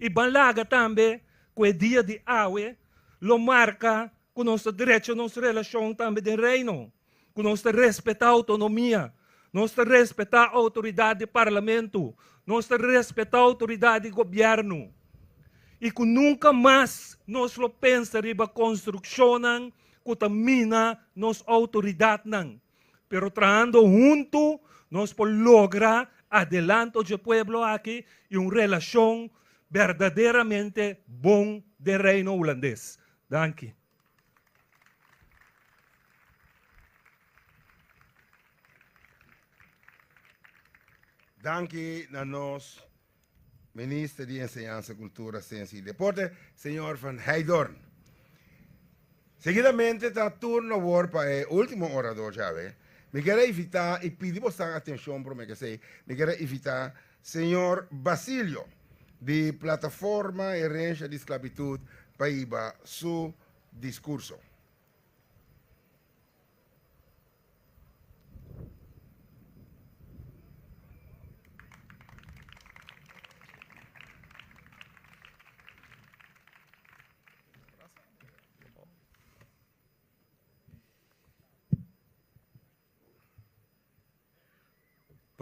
E: I ban laga tambe ku e dia di awe lo marka ku nos ta drecha nos relashon tambe den Reino, ku nos ta respetá outonomia, nos ta respetá outoridat di Parlamento, nos ta respetá outoridat di gobièrnu i ku nunka mas nos lo pensa riba konstrukshonnan ku ta mina nos outoridatnan. Pero trahando huntu nos por logra adelanto dje pueblo aki i un relashon berdaderamente bon den Reino Hulandes. Danki.
B: Danki na nos Minister di Enseñansa, Cultura, Ciencia y Deporte, señor Van Heydoorn. Seguidamente ta turno awor pa e ultimo orador, Chave. Mi kier a invita y pidi bosnan atencion prome que esey. Mi kier a invita señor Basilio di Plataforma Herencia di Sclavitud pa hiba su discurso.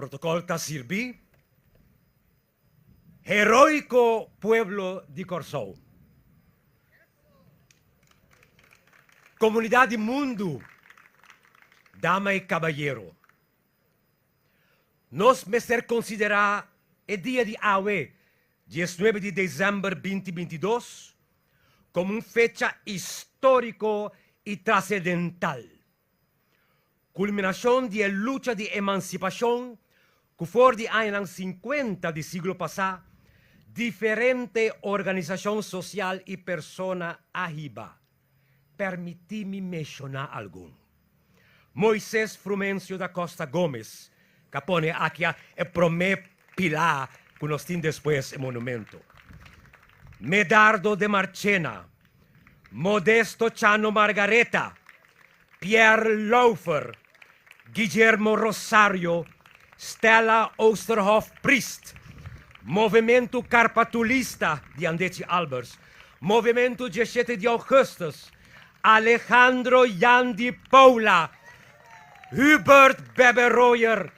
F: Protocol ta sirbi. Heroico pueblo di Kòrsou. Komunidat di mundu, dama i kabayero. Nos mester konsiderá e dia di awe, 19 di desèmber 2022, komo un fecha históriko i trasedental. Kulminashon di e lucha di emansipashon ku for di añanan sinkuenta di siglo pasá diferente organisashon sosial i persona a hiba. Permití mi menshoná algun. Moises Frumencio da Costa Gomez ku a pone aki e promé pilá ku nos tin despues e monumento. Medardo de Marchena, Modesto Chano Margaretha, Pierre Lauffer, Guillermo Rosario, Stella Oosterhof Priest, Movementu Karpatulista di Andechi Albers, Movementu 17 di Augustus, Alejandro Yandi Paula, Hubert Bebe Royer,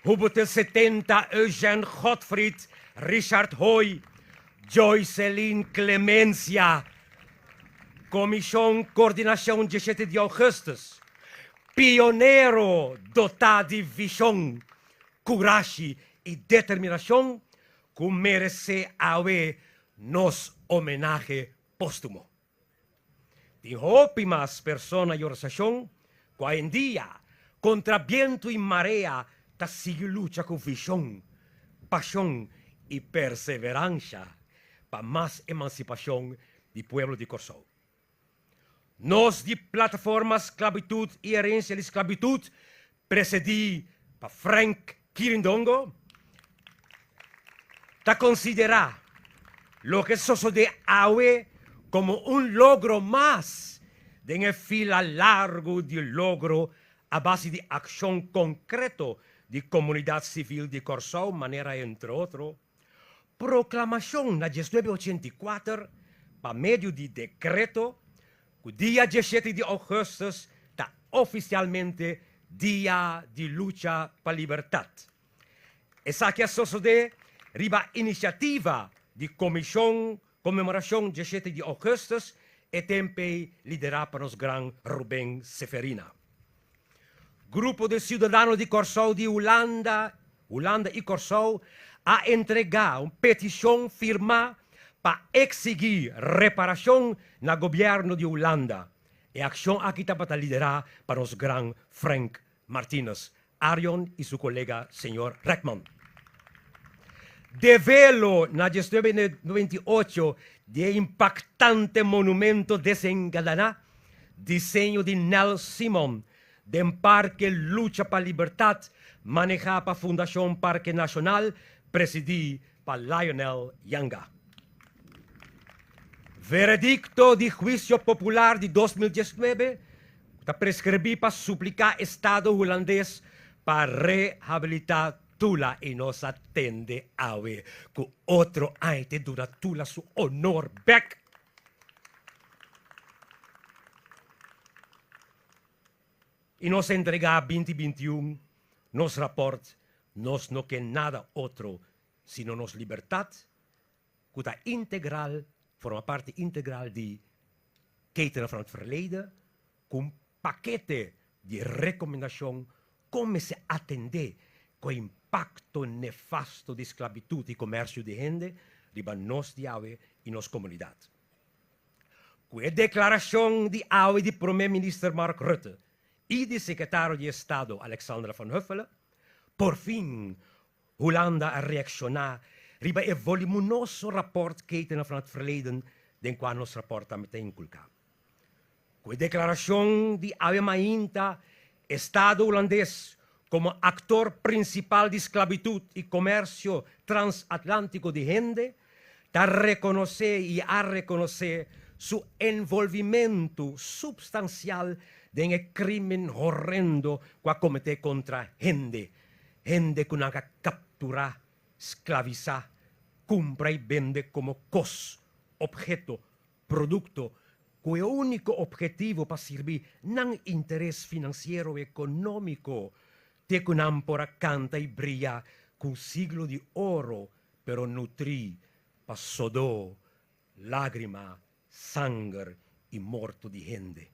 F: Hubote 70 Eugène Godfried, Richard Hoy, Joyceline Clemencia, Komishon Kordinashon 17 di ougùstùs, Pionero dotá di vishon, kurashi i determinashon ku meresé awe nos homenahe póstumo. Tin hopi mas persona i organisashon ku awendia, kontra bientu i marea, ta sigui lucha ku vishon, pashon i perseveransha pa mas emansipashon di pueblo di Kòrsou. Nos di Plataforma Sklabitut i Herensia di Sklabitut, presedí pa Frank Kirindongo, ta konsiderá loke sosodé awe komo un logro mas den e fila largu di logro a base di akshon konkreto di komunidat sivil di Kòrsou manera entre otro Proklamashon na diesnuebe ochenta i kuater pa medio di dekreto ku dia diesshete di ougùstùs ta ofisialmente Dia di Lucha pa Libertat. Esaki a sosodé riba inisiativa di Komishon Konmemorashon diesshete di ougùstùs, e temp'ei liderá pa nos gran Ruben Seferina. Grupo di siudadano di Kòrsou di Hulanda, Hulanda i Kòrsou a entregá un petishon firmá pa eksigí reparashon na gobièrnu di Hulanda. E akshon aki tabata liderá pa nos gran Frank Martinus Arion i su kolega señor Reckman. Develo na diesnuebe noventa i ocho di e impaktante monumento desengadená, diseño di Nel Simon, den Parke Lucha pa Libertat, manehá pa Fundashon Parke Nashonal, presidí pa Lionel Janga. Veredikto di Huisio Popular di 2019 ku ta preskribí pa supliká Estado Hulandes pa rehabilitá Tula i nos a tende awe ku otro aña te duna Tula su honor bèk. I nos a entregá binti bintiun nos rapòrt, nos no ke nada otro sino nos libertat ku ta integral, forma parti integral di Ketenen van het Verleden, ku un pakete di rekomendashon kon mester atendé ku e impakto nefasto di sklabitut i komersio di hende riba nos di awe i nos komunidat. Ku e deklarashon di awe di Promé Minister Mark Rutte i di Sekretario di Estado Alexandra van Huffelen, porfin Hulanda a reakshoná riba e volumonoso rapòrt Ketenen van het Verleden den kua nos rapòrt tambe ta inkulká. Ku e deklarashon di awe mainta, Estado Hulandes komo aktor prinsipal di sklabitut i komersio transatlántiko di hende, ta rekonosé i a rekonosé su envolvimentu supstansial den e krímen horendo ku a kometé kontra hende, hende ku nan a kapturá, sklavisá, kumpra i bende komo kos, opheto, produkto, ku e úniko ophetivo pa sirbi nan interes finansiero ekonómiko, te ku nan por a kanta i bria ku un siglo di oro pero nutrí pa sodó, lágrima, sanger i morto di hende.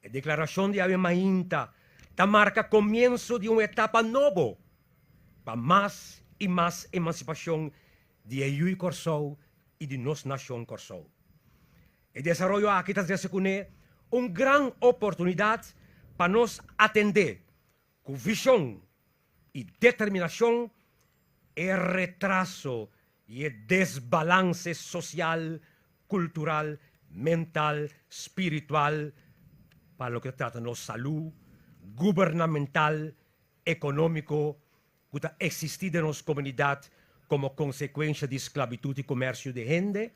F: E deklarashon di awe mainta ta marka komienso di un etapa nobo pa mas i mas emansipashon di e yu Kòrsou i di nos nashon Kòrsou. E desaroyo aki ta trese kuné un gran oportunidat pa nos atendé ku vishon i determinashon e retraso i e desbalanse sosial, kultural, mental, spiritual pa loke ta trata nos salú gubernamental, ekonómiko ku ta eksistí den nos komunidat komo konsekuensha di sklabitut i komersio di hende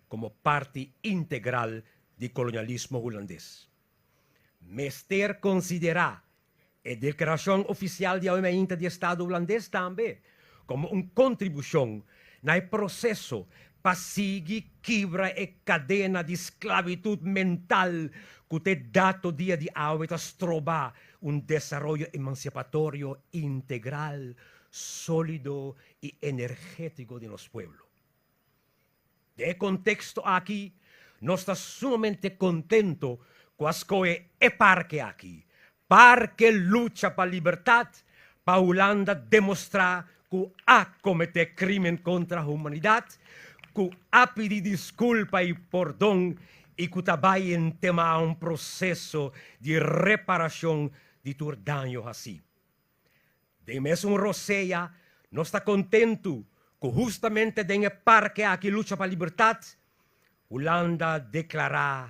F: komo parti integral di kolonialismo hulandes. Mester konsiderá e deklarashon ofisial di awe mainta di Estado hulandes tambe komo un kontribushon na e proseso pa sigui kibra e kadena di sklabitut mental ku te dato dia di awe ta stroba un desaroyo emansipatorio integral, sólido i energétiko di nos pueblo. Den e konteksto aki, nos ta sumamente kontento ku a skohe e parke aki, Parke Lucha pa Libertat, pa Hulanda demostrá ku a kometé krímen kontra humanidat, ku a pidi diskulpa i pordon. i ku ta bai entemá un proseso di reparashon di tur daño hasí. Den mesun rosea nos ta kontentu ku hustamente den e parke aki Lucha pa Libertat, Hulanda deklará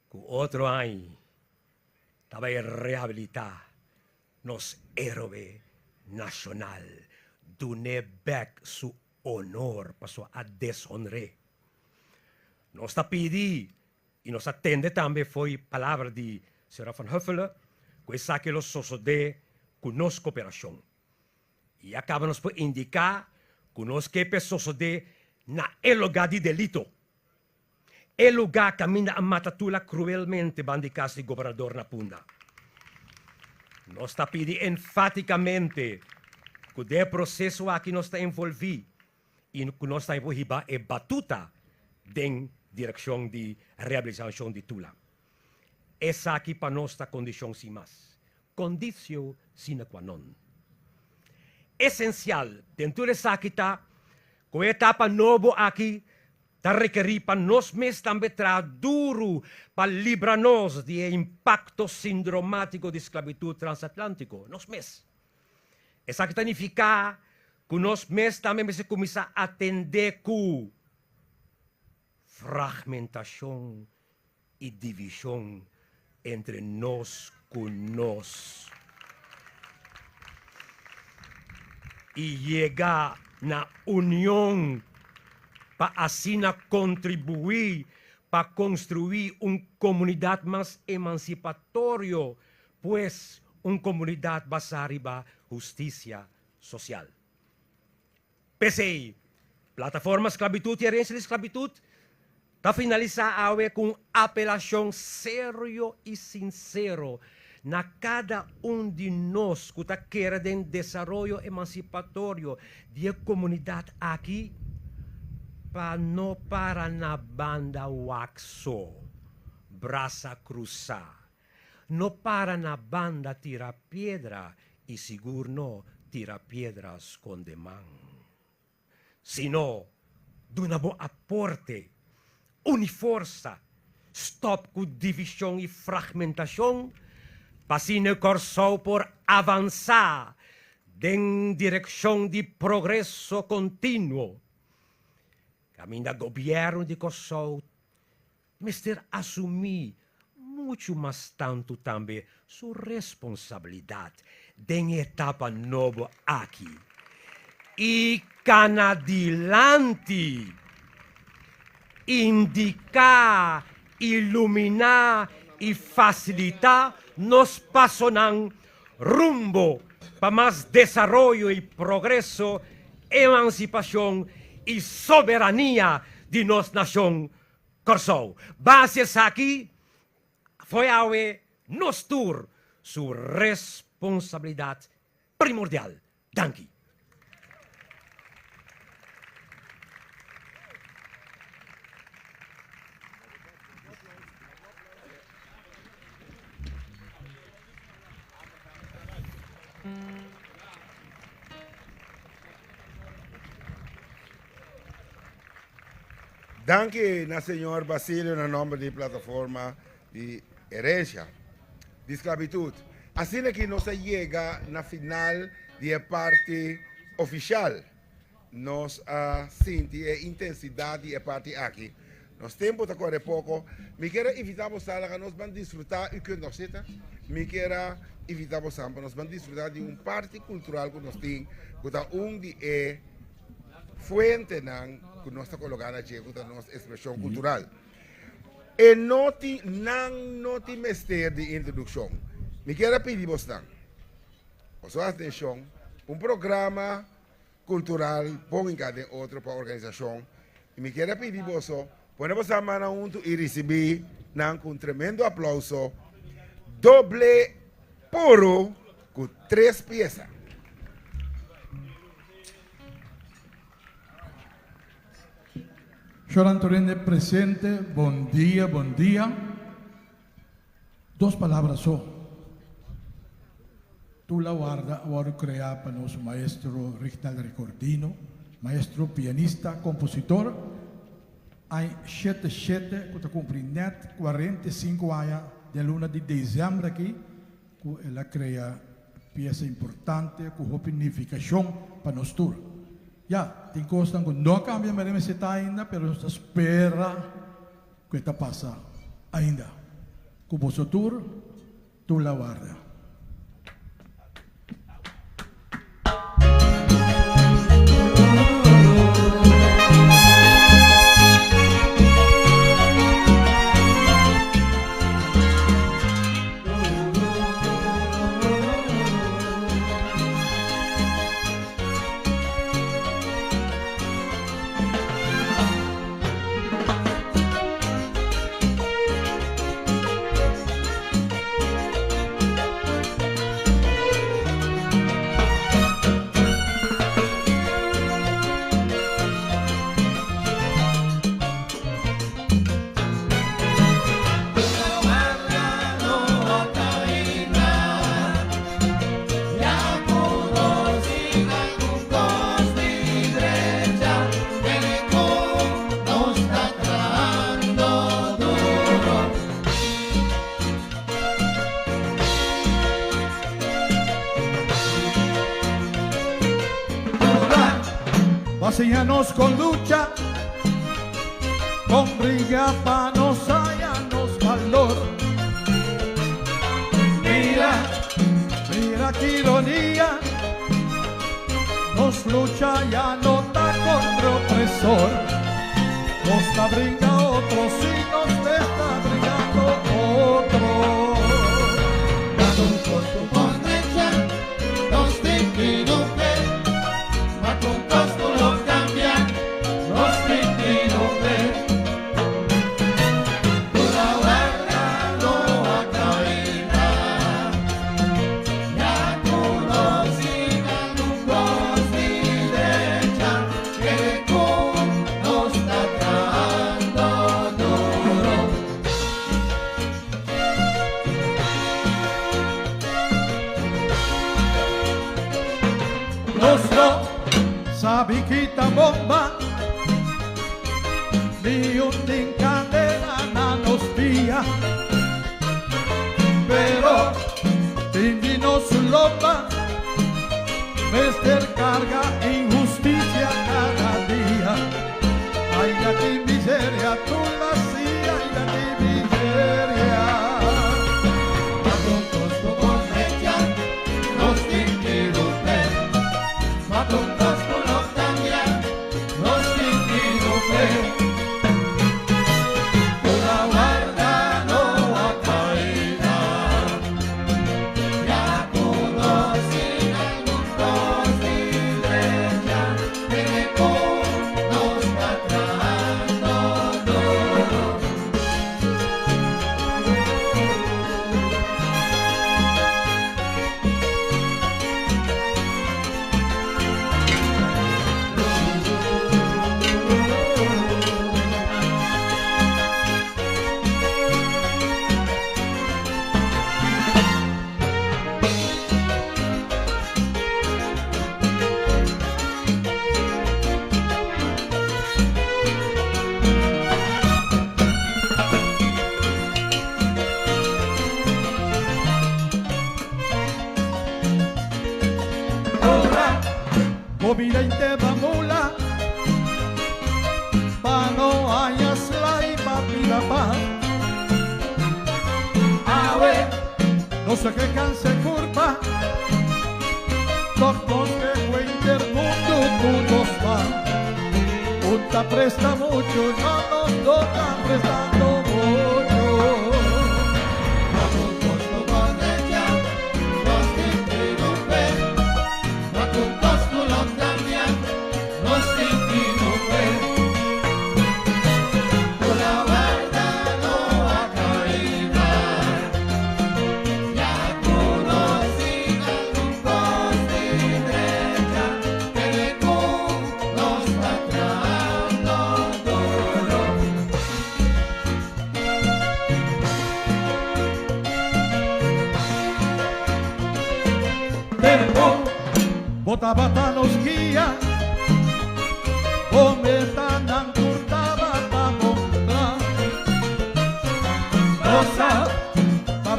F: ku otro aña ta bai rehabilitá nos héroe nashonal, dun'é bèk su honor pasobra a deshonr'é. Nos ta pidi i nos a tende tambe fo'i palabra di señora Van Huffelen ku esaki lo sosodé ku nos koperashon. I a kaba nos por indiká ku nos ke p'e sosodé na e lugá di delito, e lugá kaminda a mata Tula kruelmente banda di kas di gobernador na Punda. Nos ta pidi enfátikamente ku den e proseso aki nos ta envolví i ku nos ta por hiba e batuta den direkshon di rehabilitashon di Tula. Esaki pa nos ta kondishon sin mas, conditio sine qua non. Esensial den tur esaki ta ku e etapa nobo aki ta rekerí pa nos mes tambe traha duru pa libra nos di e impakto sindromátiko di sklabitut transatlántico, nos mes. Esaki ta nifiká ku nos mes tambe mester kuminsá atendé ku fragmentashon i divishon entre nos ku nos i yega na union pa asina kontribuí pa konstruí un komunidat mas emansipatorio Pues, un komunidat basá riba hustisia sosial. P'esei, Plataforma Sklabitut i Herensia di Sklabitut ta finalisá awe ku un apelashon serio i sinsero na kada un di nos ku ta kere den desaroyo emansipatorio di e komunidat aki pa no para na banda wak so, brasa krusá. No para na banda tira piedra i sigur no tira piedra skonde man. Sino duna bo aporte, uni forsa, stòp ku divishon i fragmentashon pa asina Kòrsou por avansá den direkshon di progreso kontinuo. Kaminda gobièrnu di Kòrsou mester asumí muchu mas tantu tambe su responsabilidat den e etapa nobo aki i kana dilanti, indiká, iluminá i fasilitá nos pasonan rumbo pa mas desaroyo i progreso, emansipashon i soberania di nos nashon Kòrsou. Base esaki foi awe nos tur su responsabilidat primordial. Danki.
B: Danki na señor Basilio na nomber di Plataforma di Herencia di Sclavitud. Asina ki nos a yega na final di e parti oficial. Nos a sinti e intensidad di e parti aki. Nos tempo ta core poco. Mi kier a invita bo sala ka nos ban disfruta, u kunt nog zitten. Mi kier a invita bo san pa nos ban disfruta di un parti cultural ku nos tin, ku ta un di e fuentenan ku nos ta koloká na dje ku ta nos ekspreshon kultural. E no tin, nan no tin mester di introdukshon. Mi kier a pidi bosnan boso atenshon, un programa kultural bon hinká den otro pa organisashon i mi kier a pidi boso pone boso mannan huntu i risibí nan ku un tremendo aplouso doble puru ku tres piesa.
G: Shoran Torende presente, bon dia, bon dia. Dos palabra so. Tula Warda a wòrdu kreá pa nos maestro Rignald Recordino, maestro, pianista, kompositor. Ai 77 ku ta kumpli nèt 45 aña den luna di desèmber aki ku el a krea piesa importante ku hopi nifikashon pa nos tur. Ya, tin kosnan ku no a kambia manera mester ta ainda, pero nos ta spera ku e ta pasa ainda. Ku boso tur, tur la warda. Enséñanos con lucha, con briga pa nos hallarnos valor. Mira, mira qué ironía, nos lucha ya no está contra opresor. Nos está brinca otro, si nos está brincando otro. Nos no sabi kita bomba, ni un tin candela na nos pia. Pero tin di nos lomba, mester carga injusticia cada dia. Ay, la ti miseria, tu la sí, ay, la ti miseria. Ora, comida inte bamula, pa no haya sla y pa pida pa. Awe, no sé qué canse culpa, doctor que cuente el mundo tú nos va. Puta presta mucho, no nos toca prestando mucho. Tempo, bota bata nos guia, cometa nan turtaba pa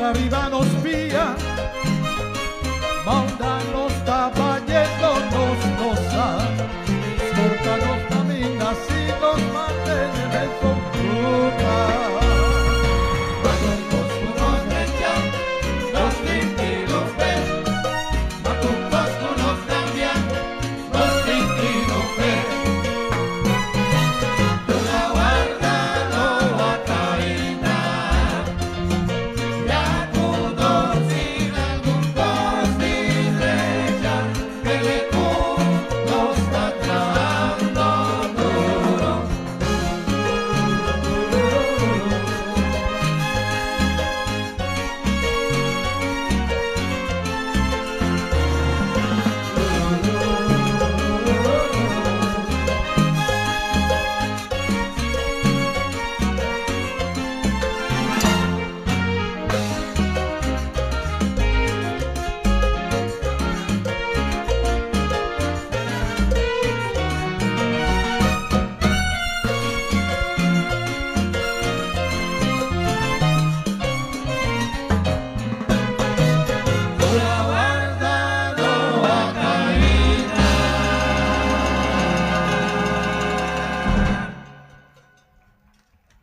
G: para riba nos pia. Manda nos ta bayendo nos no sa. Porta nos camina si nos mantenemos fruta.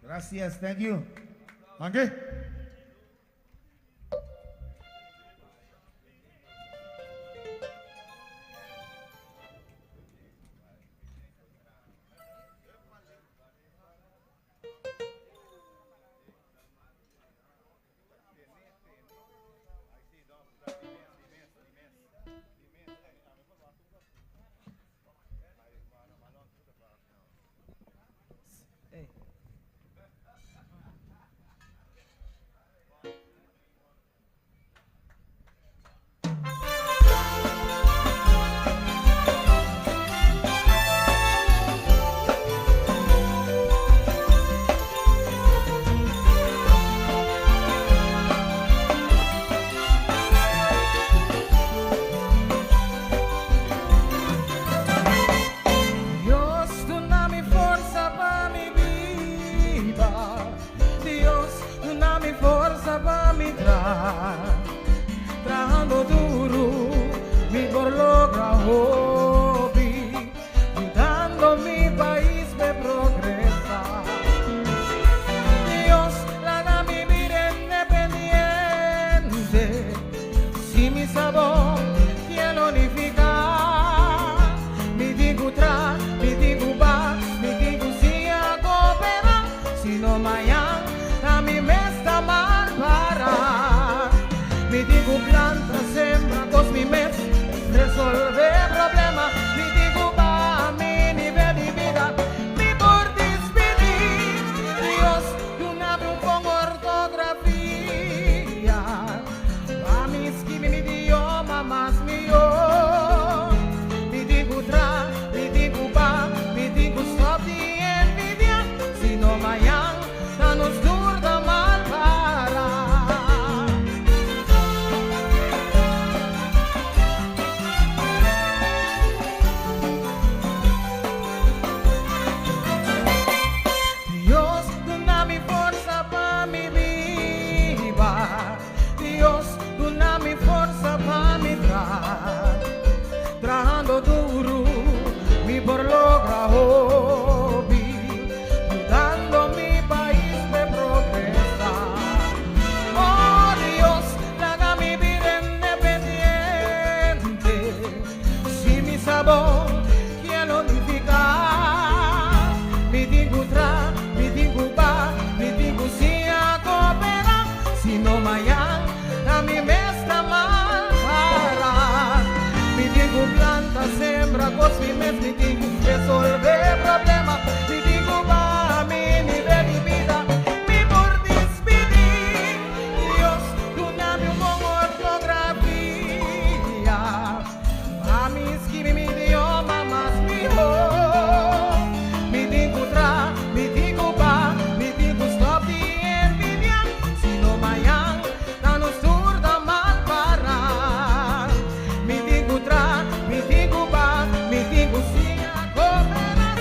H: Gracias, thank you.
G: Danki.
I: Dios duna mi forsa pa mi biba. Dios duna mi forsa pa mi traha. Trahando duru, mi por logra hopi. Yudando mi pais pa progresá. Dios laga mi bira independiente. Si mi sabor quiero unificar. Mi digo tra, mi digo ba, mi digo si a cooperar. Si no mañana, a mi me está mal para. Mi digo planta, sembra, cos mi mes, resolve problema. Mi digo ba, mi nivel di bida, mi por despedí. Dios, duna mi un bon ortografia. Pa mi skirbi mi idioma mas mihó. Mi digo tra, mi digo ba, mi digo stop di envidia. Sino mañan, ta nos tur ta mal para. Dios duna mi forsa pa mi biba. Dios duna mi forsa pa mi traha. Trahando duru, mi por logra hopi. Yudando mi pais pa progresá. Oh Dios, laga mi bira independiente. Si mi sabor quiero unificar. Mi digo tra, mi digo ba, mi digo si a cooperar. Si no mañana, a mi me está mal para. Mi digo planta, sembra, cos mi mes, mi digo resolve problema. Mi digo ba, mi nivel di bida, mi por despedí. Dios, duna mi un bon ortografia. Pa mi skirbi mi idioma mas mihó. Mi digo tra, mi digo ba, mi digo stop di envidia. Sino mañan, ta nos tur ta mal para. Mi digo tra, mi digo ba, mi digo si a cooperar.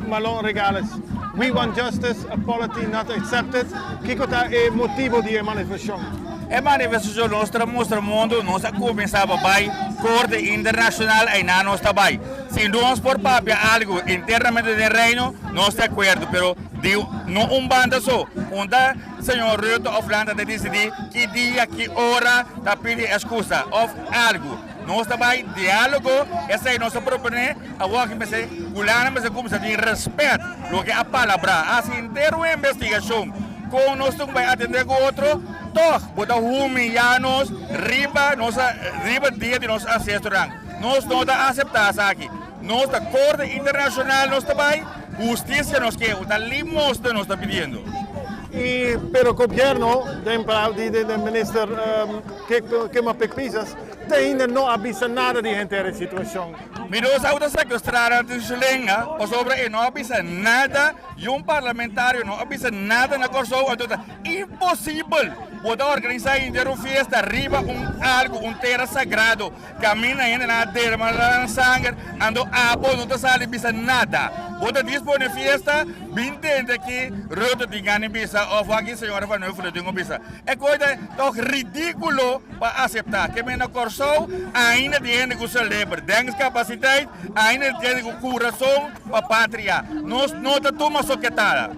H: Marlon Regales. We want justice, apology not accepted. Kiko ta e motibo di e manifestacion?
J: E manifestacion nos ta mustra mundo, nos a cuminsa pa bay Corte Internacional, eynan nos ta bay. Si nos por papia algo internamente den Reino, nos ta acuerdo, pero di no un banda so. Unda señor Rutte of Landa ta dicidi ki dia, ki ora ta pidi excusa of algo. Nos ta bay dialogo, esey nos ta propone, awor aki mester, Hulanda mester cuminsa tin respet loke a palabra. Haci henter un investigacion con nos tin cu bay atende cu otro, toch bo ta humiya nos riba nos riba dia di nos ancestronan. Nos no ta acepta esaki. Nos ta Corte Internacional nos ta bay, husticia nos ke, ta limosna nos ta pidiendo.
H: Y pero gobierno den palabra di den minister Kimmo Pik Pisas te ainda no a bisa nada di henter e situacion.
J: Mi nos a uta secuestra na su lenga pasobra e no a bisa nada y un parlamentario no a bisa nada na Corsou anto ta imposibel bo ta organisa henter un fiesta riba un algo un tera sagrado. Caminda hendenan a derma nan sanger, anto abo no ta sali bisa nada. Bo ta dispone fiesta, bin tende aki Rutte tin gana bisa of aki señora Van Huffelen tin cu bisa. E coy ta toch ridiculo pa acepta. Ke men na Corsou ainda tin hende cu celebra denkcapaciteit, ainda tin hende cu curason pa patria. Nos no ta tuma soketada.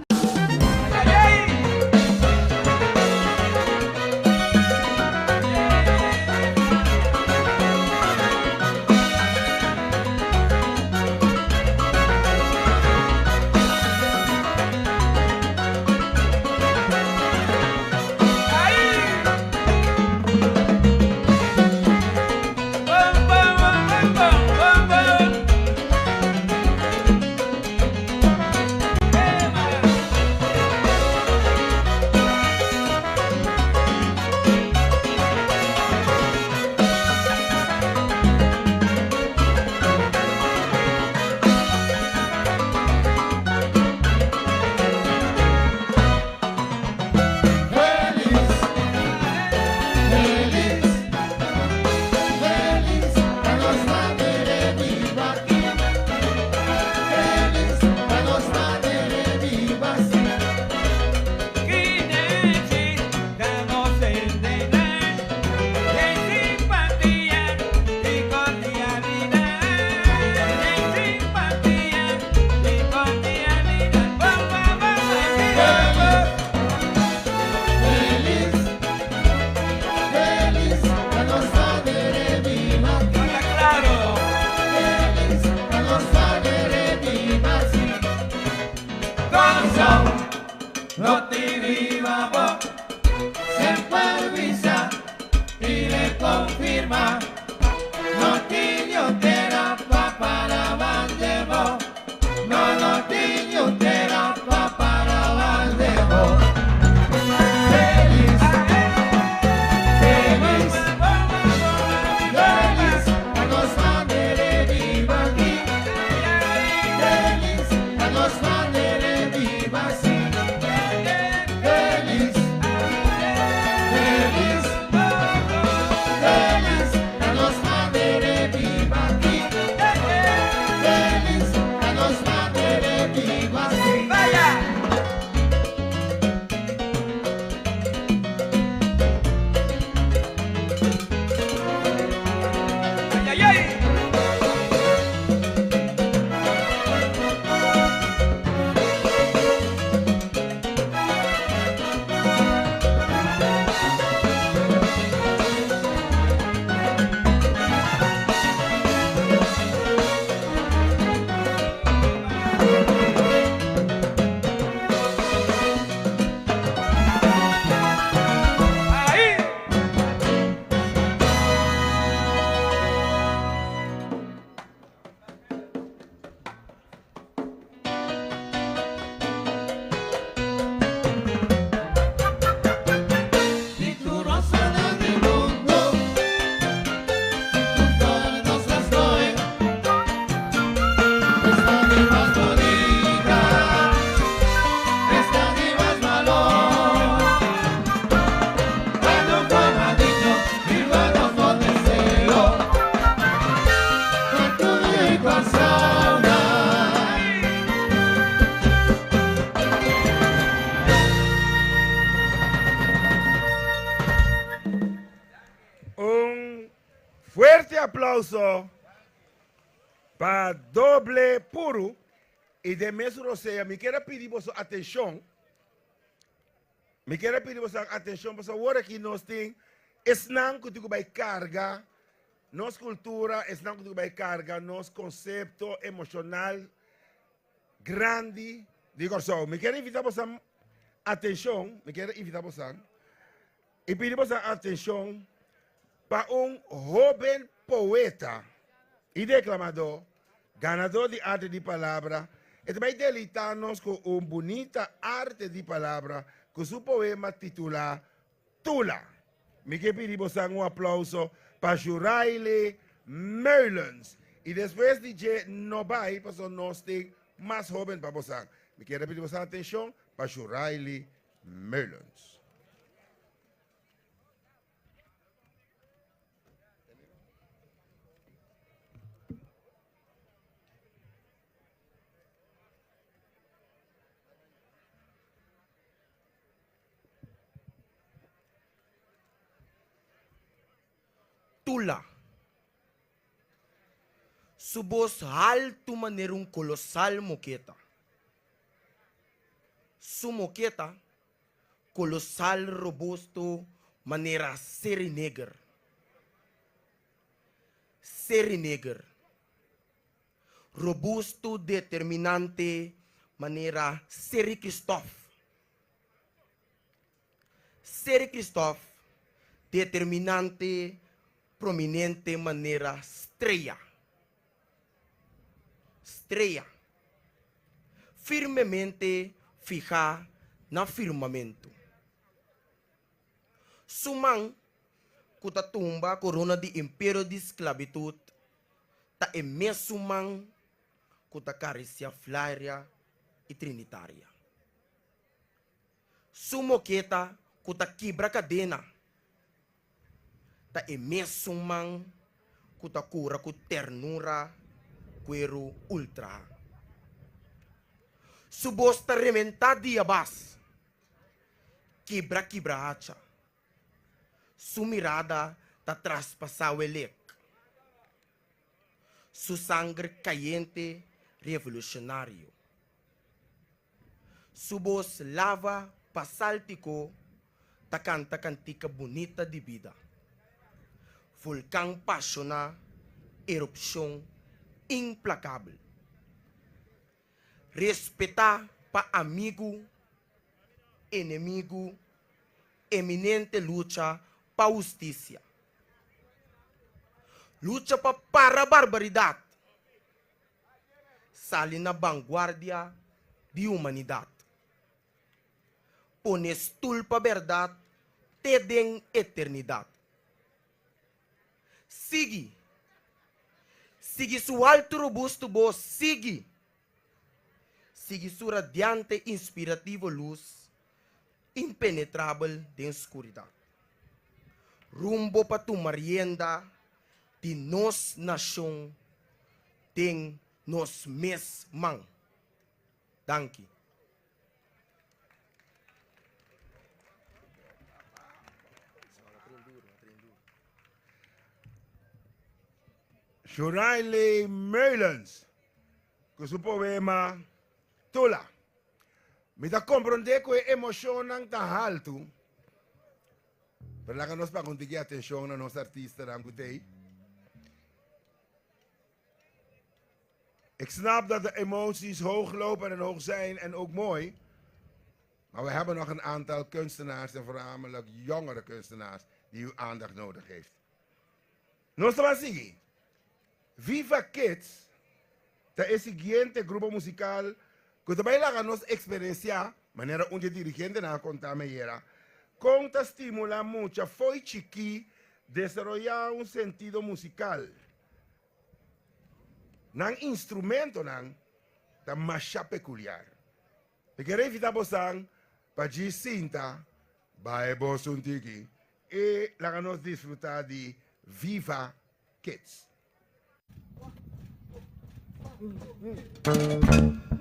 B: Aplauso pa Doble Puru i den mesun rosea mi kier a pidi boso atenshon, mi kier a pidi boso atenshon pasobra awor aki nos tin esnan ku tin ku bai karga nos kultura, esnan ku tin ku bai karga nos konsepto emoshonal grandi di Kòrsou. Mi kier invitá boso atenshon, mi kier invitá boso i pidi boso atenshon pa un hóben poeta i deklamadó, ganadó di Arte di Palabra. E ta bai deleitá nos ku un bunita arte di palabra ku su poema titulá Tula. Mi ke pidi bosan un aplauso pa Juraile Meulens. I despues di dje no bai pasobra nos tin mas hoben pa bosan. Mi kier a pidi bosan atenshon pa Juraile Meulens.
K: Tula. Su bos haltu manera un kolosal moketa. Su moketa kolosal robusto manera seri neger. Seri neger. Robusto determinante manera Seri Kristof. Seri Kristof determinante prominente manera strea. Strea. Firmemente fihá na firmamentu. Su man ku ta tumba korona di imperio di sklabitut ta e mesun man ku ta karisiá Flaria i Trinitaria. Su moketa ku ta kibra kadena ta e mesun man ku ta kura ku ternura kueru ultrahá. Su bos ta rementá dia bas, kibra kibra hacha. Su mirada ta traspasá welek. Su sanger kayente revolushonario. Su bos lava basáltiko ta kanta kantika bunita di bida. Volkan pashoná, erupshon implakabel. Respetá pa amigu, enemigu, eminente lucha pa hustisia. Lucha pa para barbaridat. Sali na banguardia di humanidat. Pone stul pa bèrdat te den eternidat. Sigui. Sigui su altu robusto bos, sigui. Sigui su radiante inspirativo lus impenetrabel den skuridat. Rumbo pa tuma rienda di nos nashon den nos mes man. Danki.
B: Shurailey Meulens ku su poema Tula. Mi ta komprondé ku e emoshonnan ta haltu, pero laga nos paga un tiki atenshon na nos artistanan ku t'ei. Ik snap dat de emoties hoog lopen en hoog zijn en ook mooi. Maar we hebben nog een aantal kunstenaars en voornamelijk jongere kunstenaars die uw aandacht nodig heeft. Nos ta sigui. Viva Kids ta e siguiente grupo musical ku ta bai laga nos eksperensiá, manera un di e dirigentenan a konta mi ayera, kon ta stimulá mucha fo'i chikí desaroyá un sentido musical. Nan instrumentonan ta masha pekuliar. Mi kere invitá bosan pa djis sinta, bai bos un tiki i laga nos disfrutá di Viva Kids.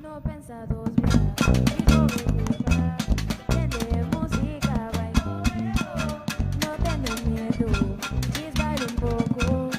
L: No pensa dos bia, mi dobe culpa. Tende musica bai No tene miedo, djis baila un poco.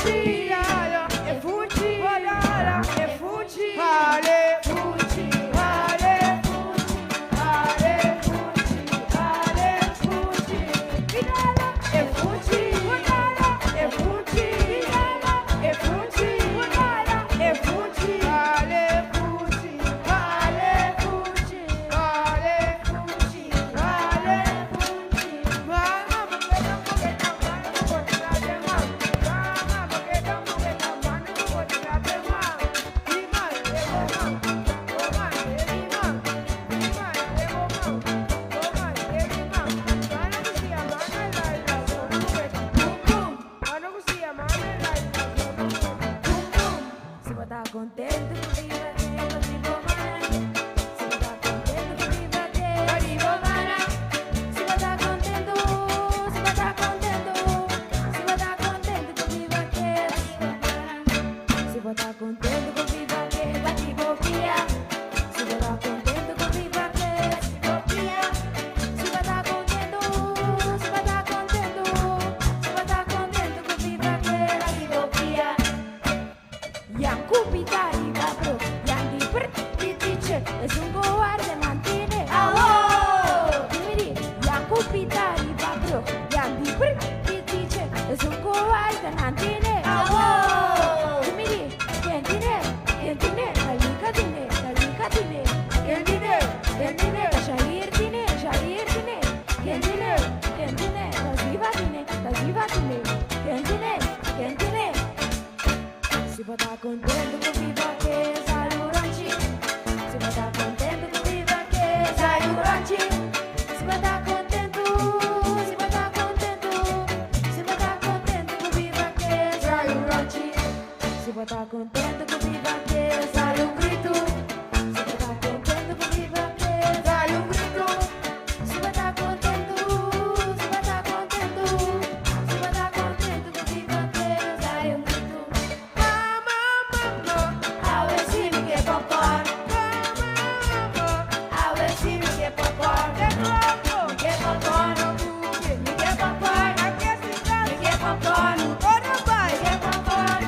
L: fuchi, e fuchi, e fuchi, ale, fuchi, ale, ale, fuchi, ale, fuchi, e fuchi, e fuchi, e fuchi, e fuchi, ale, fuchi, ale, fuchi, ale, fuchi, ale, fuchi. Si bo ta contento cu viva ke, pa bo mana. Si bo ta contento cu viva ke, pa bo mana. Si bo ta contento, si bo ta contento, si bo ta contento cu viva ke, pa bo mana. Si bo ta contento cu viva ke, pa bo pia. Si bo ta contento cu viva ke, pa bo pia. Si bo ta contento, si bo ta contento, si bo ta contento cu viva ke, pa bo pia. Yang kupita riba bro, yang di per titiche, es un cobarde mantiene. Awo! Miri, yang kupita riba bro, yang di per titiche, es un cobarde mantiene. Awo! Miri, quien tiene, quien tiene, talika tiene, talika tiene, quien tiene, quien tiene, Shair tiene, Shair tiene, quien tiene, quien tiene, taziva tiene, taziva tiene, quien tiene, quien tiene. Si bo ta contento cu viva ke saluranchi. Si bo ta contento cu viva ke saluranchi. Si bo ta contento, si bo ta contento, si bo ta contento cu viva ke saluranchi. Si bo ta contento cu viva ke salugrito. Si bo ta contento cu viva ke salugrito. Si bo ta contento, si bo ta contento, si bo ta contento cu viva ke salugrito. A ver si mi ke popcorn. A ver si mi ke popcorn. Mi ke popcorn. Mi ke popcorn. Mi ke popcorn. Mi ke popcorn.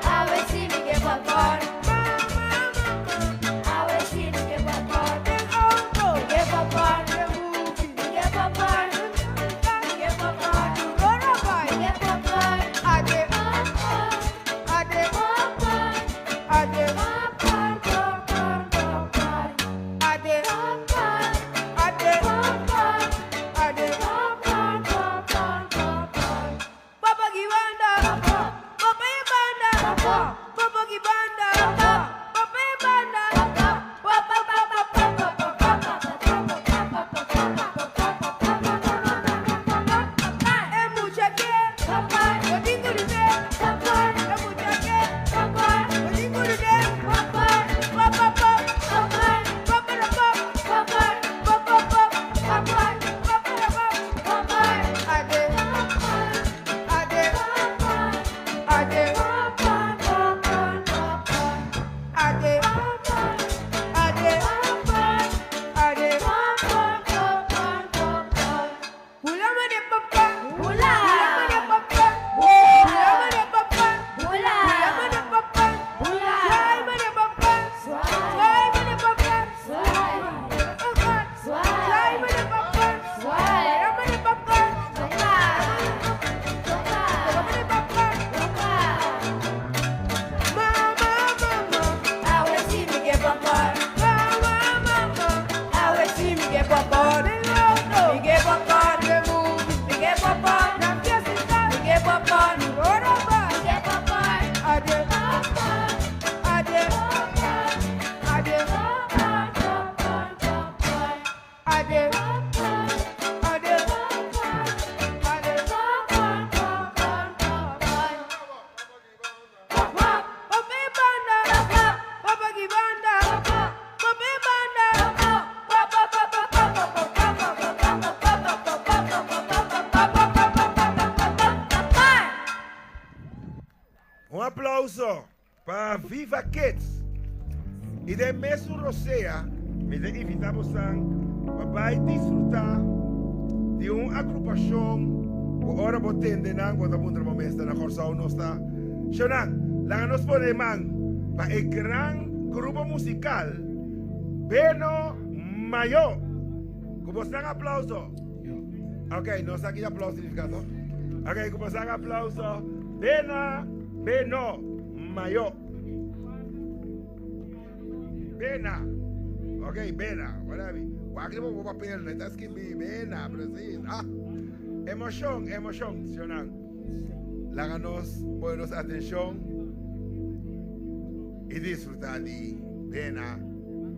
L: A ver si mi ke popcorn. A ver si mi ke popcorn. Mi ke popcorn. Mi ke popcorn. Mi ke popcorn. Mi ke popcorn.
A: Papa Gibanda, Papa Ibanda, Papa Gibanda, Papa Ibanda, Papa Papa Papa Papa É mucha que, eu digo de é mucha que, eu digo de papa papa papa papa papa papa papa ade ade ade ade ade ade Hula mane papa,
L: Hula.
A: hula mane papa,
L: Hula.
A: hula mane papa,
L: Hula.
A: hula mane papa,
L: Hula.
A: Swai mane papa, swai mane papa,
L: Swai.
A: papa, swai mane papa,
L: Swai.
A: hula mane papa, hula mane papa, mama mama,
L: A ver si mi ke popcorn.
A: mama mama,
L: A ver si mi ke popcorn. Mi ke popcorn. Mi ke popcorn. Mi ke popcorn. Mi ke popcorn.
A: Ade, ade, ade, ade, ade, ade. Papa Ibanda, Papa Gibanda, Papa Ibanda, Papa Papa Papa Papa Papa Papa Papa Papa
B: Un aplauso pa Viva Kids. Y den mesun rosea, mi ta invita boso pa disfruta di un agrupacion Ku ora bo tende nan bo ta puntra bo mes ta na Kòrsou nos ta? Shonnan, laga nos pone man pa e gran grupo musikal Beno Mayo. Ku bosnan aplauso. Ok, no sa ki aplauso significa to. Ok, ku bosnan aplauso. Bena Beno Mayo. Bena. Ok, Bena. Whatever. Wak riba bo papel, no ta skirbi Bena, precies. Ah. Emocion, emocion, shonnan. Laga nos pone nos atencion y disfruta di Bena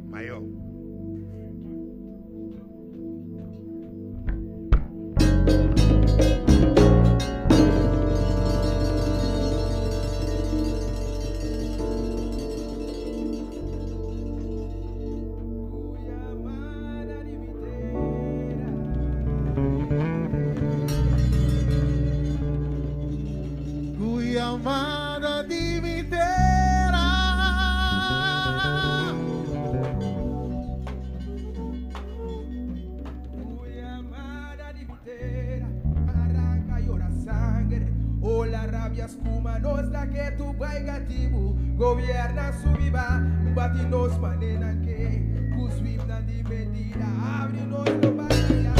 B: Mayo.
I: Amada di mi tera. Arranca llora sangre O la rabia espuma nos da que tu bai gatibu Gobierna su viva Bati nos manera que Kuswip nan di mentira Abri nos lo batalla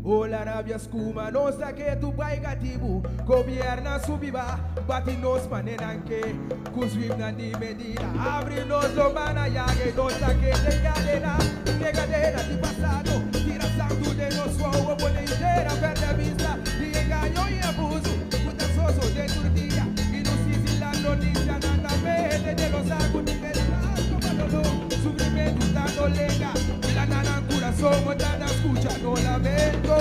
I: O la rabia skuma nos ta ketu bai katibu Gobierna subi ba bati nos manenan ke Ku swipnan di medida abri nos lomba na yage Nos ta kete kadena ne kadena di pasado Tira santu den nos wowo pone intera perde bista Di engaño i abuso ku ta sosode tur dia I nos sisi ladronisia nan ta mete den nos agu Di desgasto pa doló sufrimentu ta dolenga Plana nan kurason bo ta ta skucha no lamento.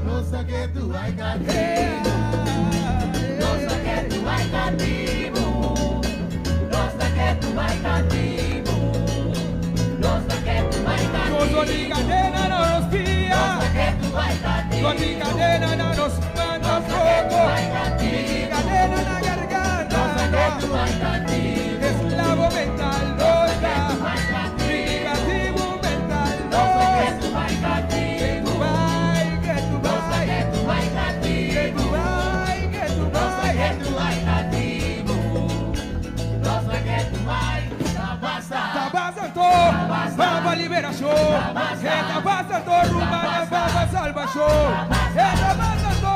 M: Nos ta ke tu bai katibu. Nos ta ke tu bai katibu. Nos ta ke tu bai katibu. Nos ta ke tu bai katibu.
I: Nos no tin kadena na nos pia.
M: Nos ta ke tu bai katibu.
I: No tin kadena na nos man tampoco. Ni tin kadena na garganta.
M: Nos ta ke tu bai katibu.
I: Esklabo mental nos ta. Ni katibu mental nos.
M: Ke tu bai katibu.
I: Ke tu bai, ke tu
M: Nos ta
I: bai.
M: ke tu bai
I: Ke
M: katibu.
I: tu bai, ke tu
M: Nos ta
I: bai.
M: ke tu bai katibu. Nos ta ke tu bai. Ta basta.
I: Ta basta anto, ban pa liberashon. E ta basta anto, rumannan ban pa salbashon. E ta basta anto,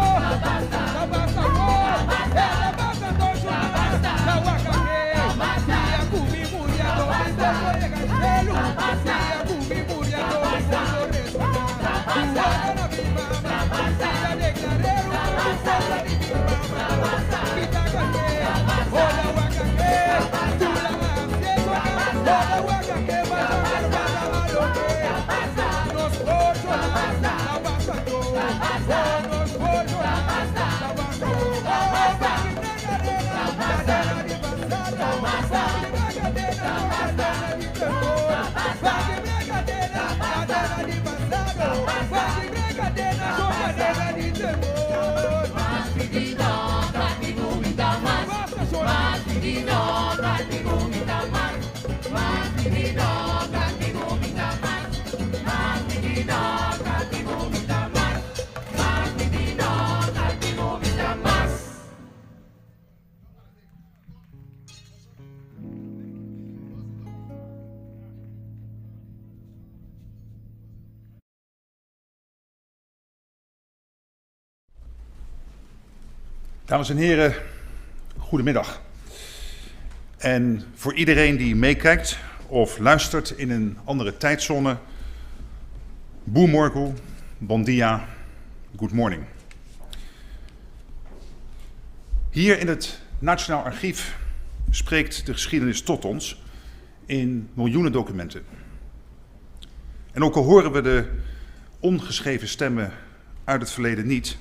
I: ta basta awor. E ta basta anto, shunan ta wak ake. Dia ku mi muri anto mi bos lo yega shelu. Dia ku mi muri anto mi bos lo resoná. Ku ora na mi mama, mi ta deklar'é ruman ku forsa di mi mama. Mi ta kant'é, ora wak ake. Tu la hasié soná, ora wak ake basa barbada a loke. Nos por shona, ta basta anto. Oh, nos por shona, ta basta awor. Oh, pa kibra kadena, kadena di pasado. Pa kibra kadena, kadena di temor. Pa kibra kadena, kadena di pasado. Pa kibra kadena, kadena di temor.
M: Mas pidi no, katibu mi ta mas.
I: Basta shona.
M: Mas pidi no, katibu mi ta mas. Mas pidi no, katibu mi ta mas. Mas pidi no, katibu mi ta mas. Mas pidi no, katibu mi ta mas.
N: Dames en heren, goedemiddag. En voor iedereen die meekijkt of luistert in een andere tijdzone, boe bon dia, good morning. Hier in het Nationaal Archief spreekt de geschiedenis tot ons in miljoenen documenten. En ook al horen we de ongeschreven stemmen uit het verleden niet,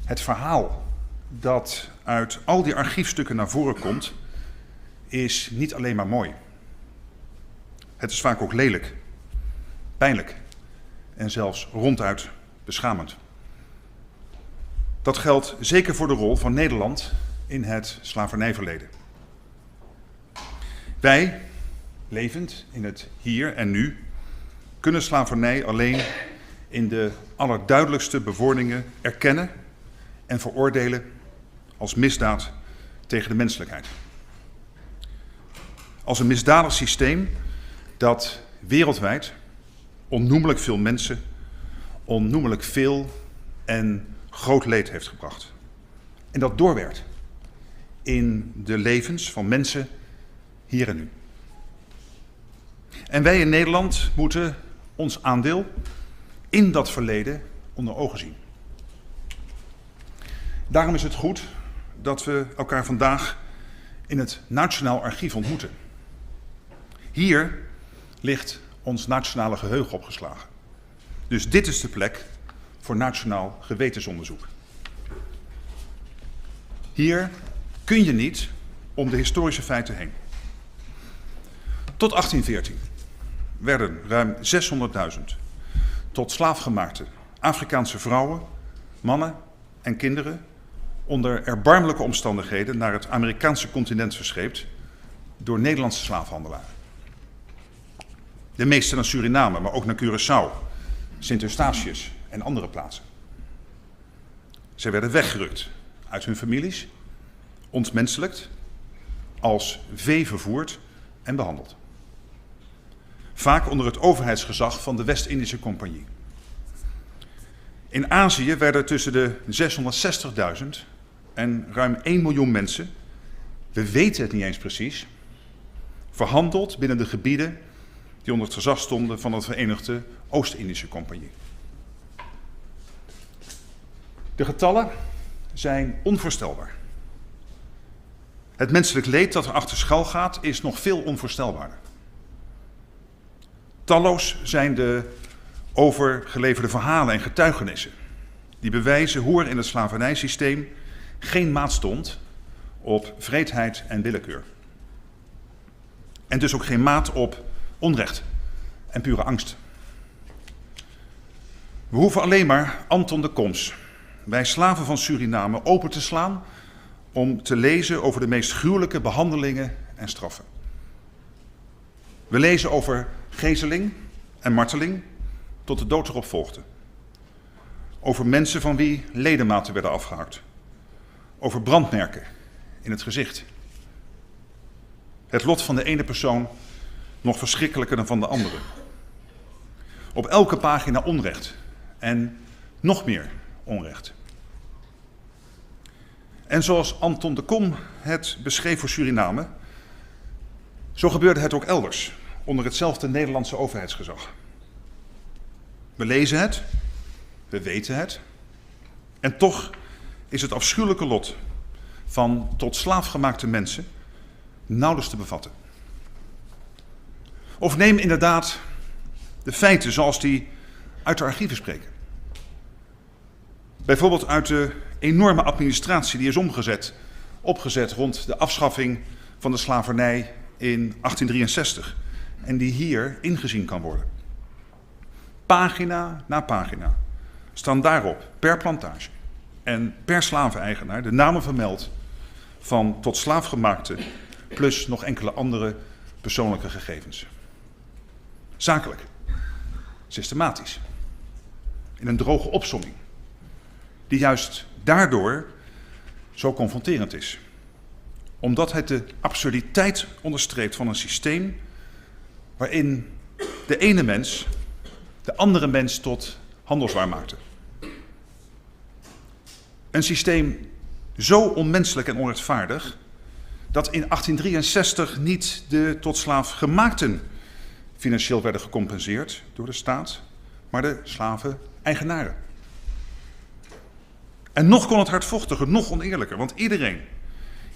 N: het verhaal dat uit al die archiefstukken naar voren komt, is niet alleen maar mooi. Het is vaak ook lelijk, pijnlijk en zelfs ronduit beschamend. Dat geldt zeker voor de rol van Nederland in het slavernijverleden. Wij, levend in het hier en nu, kunnen slavernij alleen in de allerduidelijkste bewoordingen erkennen en veroordelen als misdaad tegen de menselijkheid. Als een misdadig systeem dat wereldwijd onnoemelijk veel mensen, onnoemelijk veel en groot leed heeft gebracht. En dat doorwerkt in de levens van mensen hier en nu. En wij in Nederland moeten ons aandeel in dat verleden onder ogen zien. Daarom is het goed dat we elkaar vandaag in het Nationaal Archief ontmoeten. Hier ligt ons nationale geheugen opgeslagen. Dus dit is de plek voor nationaal gewetensonderzoek. Hier kun je niet om de historische feiten heen. Tot 1814 werden ruim 600.000 tot slaafgemaakte Afrikaanse vrouwen, mannen en kinderen onder erbarmelijke omstandigheden naar het Amerikaanse continent verscheept door Nederlandse slaafhandelaren. De meeste naar Suriname, maar ook naar Curaçao, Sint Eustatius en andere plaatsen. Zij werden weggerukt uit hun families, ontmenselijkt, als vee vervoerd en behandeld. Vaak onder het overheidsgezag van de West-Indische Compagnie. In Azië werden tussen de 660.000 en ruim 1 miljoen mensen, we weten het niet eens precies, verhandeld binnen de gebieden die onder het gezag stonden van de Verenigde Oost-Indische Compagnie. De getallen zijn onvoorstelbaar. Het menselijk leed dat erachter schuil gaat is nog veel onvoorstelbaarder. Talloos zijn de overgeleverde verhalen en getuigenissen die bewijzen hoe er in het slavernijsysteem geen maat stond op wreedheid en willekeur. En dus ook geen maat op onrecht en pure angst. We hoeven alleen maar Anton de Koms, wij slaven van Suriname, open te slaan om te lezen over de meest gruwelijke behandelingen en straffen. We lezen over gezeling en marteling tot de dood erop volgde. Over mensen van wie ledematen werden afgehakt. Over brandmerken in het gezicht. Het lot van de ene persoon nog verschrikkelijker dan van de andere. Op elke pagina onrecht en nog meer onrecht. En zoals Anton de Kom het beschreef voor Suriname, zo gebeurde het ook elders, onder hetzelfde Nederlandse overheidsgezag. We lezen het, we weten het, en toch is het afschuwelijke lot van tot slaafgemaakte mensen nauwelijks te bevatten. Of neem inderdaad de feiten zoals die uit de archieven spreken. Bijvoorbeeld uit de enorme administratie die is omgezet, opgezet rond de afschaffing van de slavernij in 1863 en die hier ingezien kan worden. Pagina na pagina staan daarop per plantage en per slaveneigenaar de namen vermeld van tot slaafgemaakte plus nog enkele andere persoonlijke gegevens. Zakelijk, systematisch, in een droge opsomming, die juist daardoor zo confronterend is. Omdat het de absurditeit onderstreept van een systeem waarin de ene mens de andere mens tot handelswaar maakte. Een systeem zo onmenselijk en onrechtvaardig dat in 1863 niet de tot slaaf gemaakten financieel werden gecompenseerd door de staat, maar de slaven-eigenaren. En nog kon het hardvochtiger, nog oneerlijker, want iedereen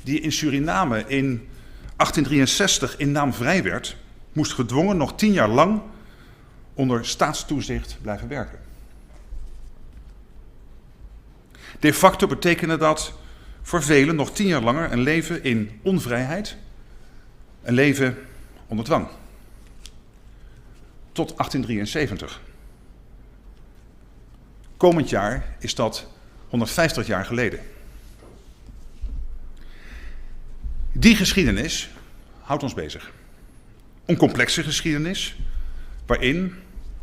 N: die in Suriname in 1863 in naam vrij werd, moest gedwongen nog 10 jaar lang onder staatstoezicht blijven werken. De facto betekende dat voor velen nog 10 jaar langer een leven in onvrijheid, een leven onder dwang. Tot 1873. Komend jaar is dat 150 jaar geleden. Die geschiedenis houdt ons bezig. Een complexe geschiedenis waarin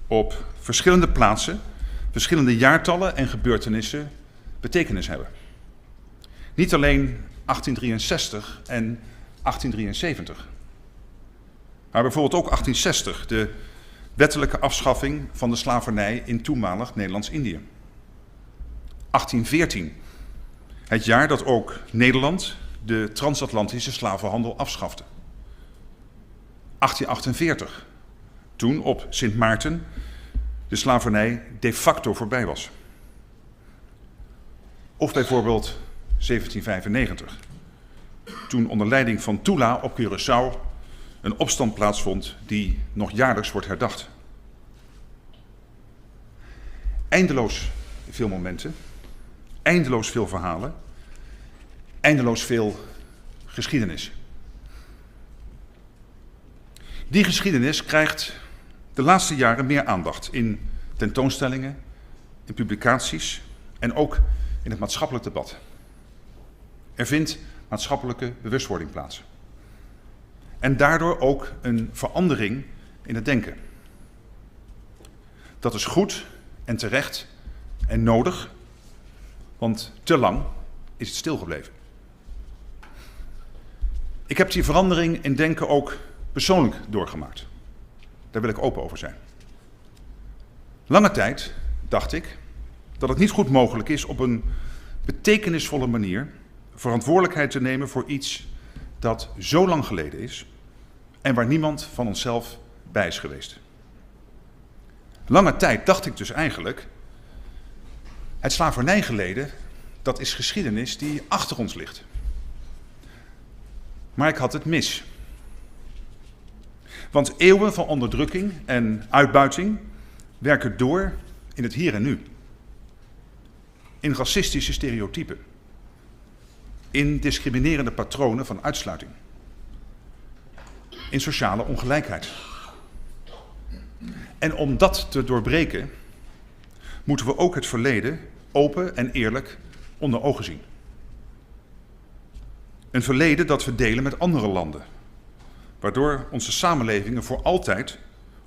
N: op verschillende plaatsen verschillende jaartallen en gebeurtenissen betekenis hebben. Niet alleen 1863 en 1873, maar bijvoorbeeld ook 1860, de wettelijke afschaffing van de slavernij in toenmalig Nederlands-Indië. 1814, het jaar dat ook Nederland de transatlantische slavenhandel afschafte. 1848, toen op Sint Maarten de slavernij de facto voorbij was. Of bijvoorbeeld 1795, toen onder leiding van Tula op Curaçao een opstand plaatsvond die nog jaarlijks wordt herdacht. Eindeloos veel momenten, eindeloos veel verhalen, eindeloos veel geschiedenis. Die geschiedenis krijgt de laatste jaren meer aandacht in tentoonstellingen, in publicaties en ook in het maatschappelijk debat. Er vindt maatschappelijke bewustwording plaats. En daardoor ook een verandering in het denken. Dat is goed en terecht en nodig, want te lang is het stilgebleven. Ik heb die verandering in denken ook persoonlijk doorgemaakt. Daar wil ik open over zijn. Lange tijd dacht ik dat dat het niet goed mogelijk is op een betekenisvolle manier verantwoordelijkheid te nemen voor iets dat zo lang geleden is en waar niemand van onszelf bij is geweest. Lange tijd dacht ik dus eigenlijk, het slavernijgeleden, dat is geschiedenis die achter ons ligt. Maar ik had het mis. Want eeuwen van onderdrukking en uitbuiting werken door in het hier en nu. In racistische stereotypen. In discriminerende patronen van uitsluiting. In sociale ongelijkheid. En om dat te doorbreken, moeten we ook het verleden open en eerlijk onder ogen zien. Een verleden dat we delen met andere landen, waardoor onze samenlevingen voor altijd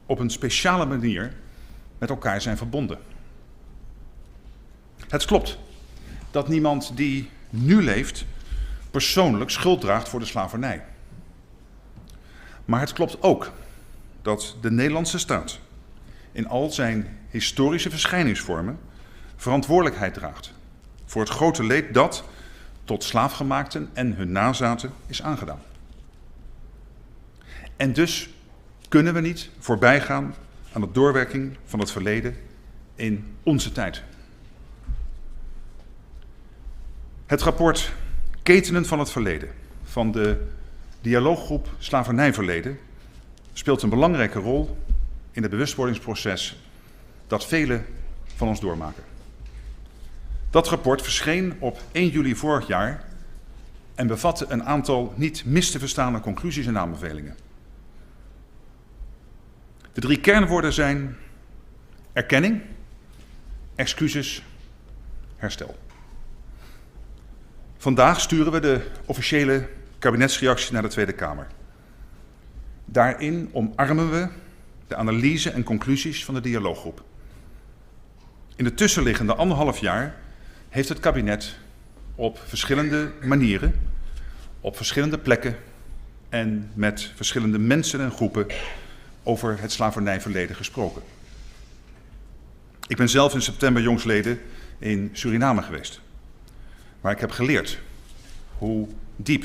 N: op een speciale manier met elkaar zijn verbonden. Het klopt dat niemand die nu leeft persoonlijk schuld draagt voor de slavernij. Maar het klopt ook dat de Nederlandse staat in al zijn historische verschijningsvormen verantwoordelijkheid draagt voor het grote leed dat tot slaafgemaakten en hun nazaten is aangedaan. En dus kunnen we niet voorbijgaan aan de doorwerking van het verleden in onze tijd. Het rapport Ketenen van het Verleden van de dialooggroep Slavernijverleden speelt een belangrijke rol in het bewustwordingsproces dat velen van ons doormaken. Dat rapport verscheen op 1 juli vorig jaar en bevatte een aantal niet mis te verstane conclusies en aanbevelingen. De drie kernwoorden zijn erkenning, excuses, herstel. Vandaag sturen we de officiële kabinetsreactie naar de Tweede Kamer. Daarin omarmen we de analyse en conclusies van de dialooggroep. In de tussenliggende anderhalf jaar heeft het kabinet op verschillende manieren, op verschillende plekken en met verschillende mensen en groepen over het slavernijverleden gesproken. Ik ben zelf in september jongsleden in Suriname geweest, waar ik heb geleerd hoe diep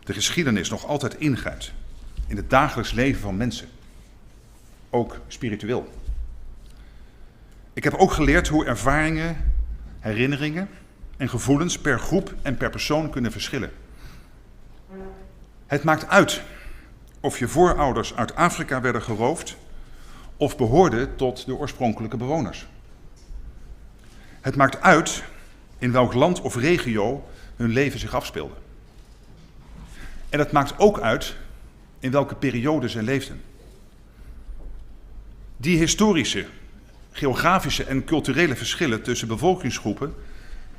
N: de geschiedenis nog altijd ingrijpt in het dagelijks leven van mensen, ook spiritueel. Ik heb ook geleerd hoe ervaringen, herinneringen en gevoelens per groep en per persoon kunnen verschillen. Het maakt uit of je voorouders uit Afrika werden geroofd of behoorden tot de oorspronkelijke bewoners. Het maakt uit in welk land of regio hun leven zich afspeelde. En het maakt ook uit in welke periode zij leefden. Die historische, geografische en culturele verschillen tussen bevolkingsgroepen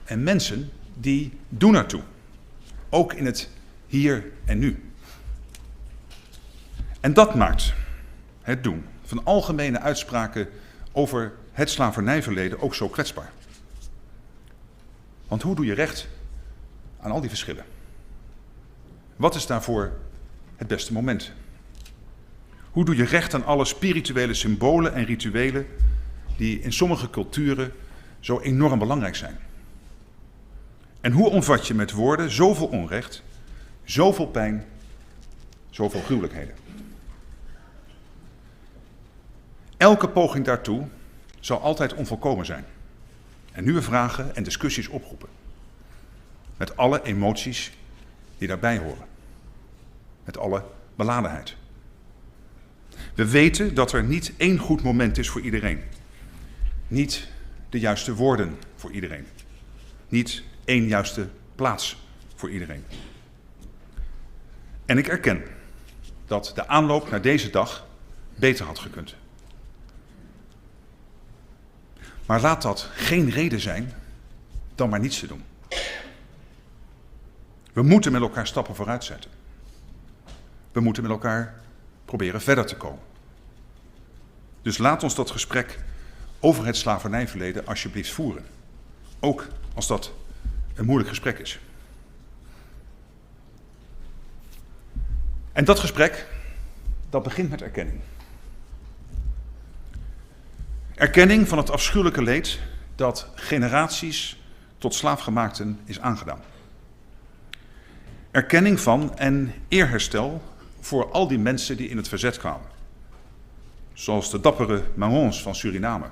N: en mensen, die doen ertoe. Ook in het hier en nu. En dat maakt het doen van algemene uitspraken over het slavernijverleden ook zo kwetsbaar. Want hoe doe je recht aan al die verschillen? Wat is daarvoor het beste moment? Hoe doe je recht aan alle spirituele symbolen en rituelen die in sommige culturen zo enorm belangrijk zijn? En hoe omvat je met woorden zoveel onrecht, zoveel pijn, zoveel gruwelijkheden? Elke poging daartoe zal altijd onvolkomen zijn en nieuwe vragen en discussies oproepen. Met alle emoties die daarbij horen. Met alle beladenheid. We weten dat er niet één goed moment is voor iedereen. Niet de juiste woorden voor iedereen. Niet één juiste plaats voor iedereen. En ik erken dat de aanloop naar deze dag beter had gekund. Maar laat dat geen reden zijn dan maar niets te doen. We moeten met elkaar stappen vooruit zetten. We moeten met elkaar proberen verder te komen. Dus laat ons dat gesprek over het slavernijverleden alsjeblieft voeren. Ook als dat een moeilijk gesprek is. En dat gesprek, dat begint met erkenning. Erkenning van het afschuwelijke leed dat generaties tot slaafgemaakten is aangedaan. Erkenning van en eerherstel voor al die mensen die in het verzet kwamen. Zoals de dappere Marons van Suriname.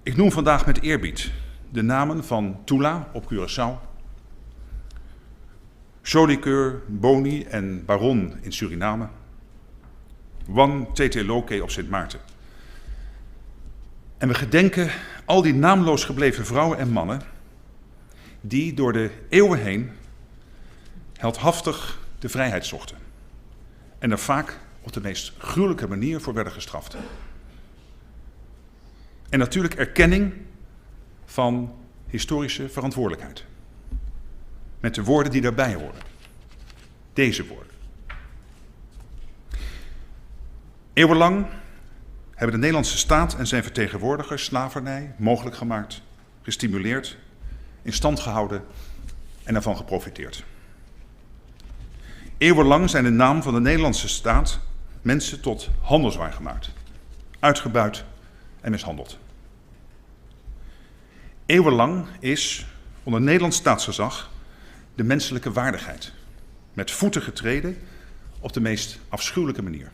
N: Ik noem vandaag met eerbied de namen van Tula op Curaçao, Jolicoeur, Boni en Baron in Suriname, Wan Tete Loke op Sint Maarten. En we gedenken al die naamloos gebleven vrouwen en mannen die door de eeuwen heen heldhaftig de vrijheid zochten. En er vaak op de meest gruwelijke manier voor werden gestraft. En natuurlijk erkenning van historische verantwoordelijkheid. Met de woorden die daarbij horen. Deze woorden. Eeuwenlang hebben de Nederlandse staat en zijn vertegenwoordigers slavernij mogelijk gemaakt, gestimuleerd, in stand gehouden en ervan geprofiteerd. Eeuwenlang zijn de naam van de Nederlandse staat mensen tot handelswaar gemaakt, uitgebuit en mishandeld. Eeuwenlang is onder Nederlands staatsgezag de menselijke waardigheid met voeten getreden op de meest afschuwelijke manier.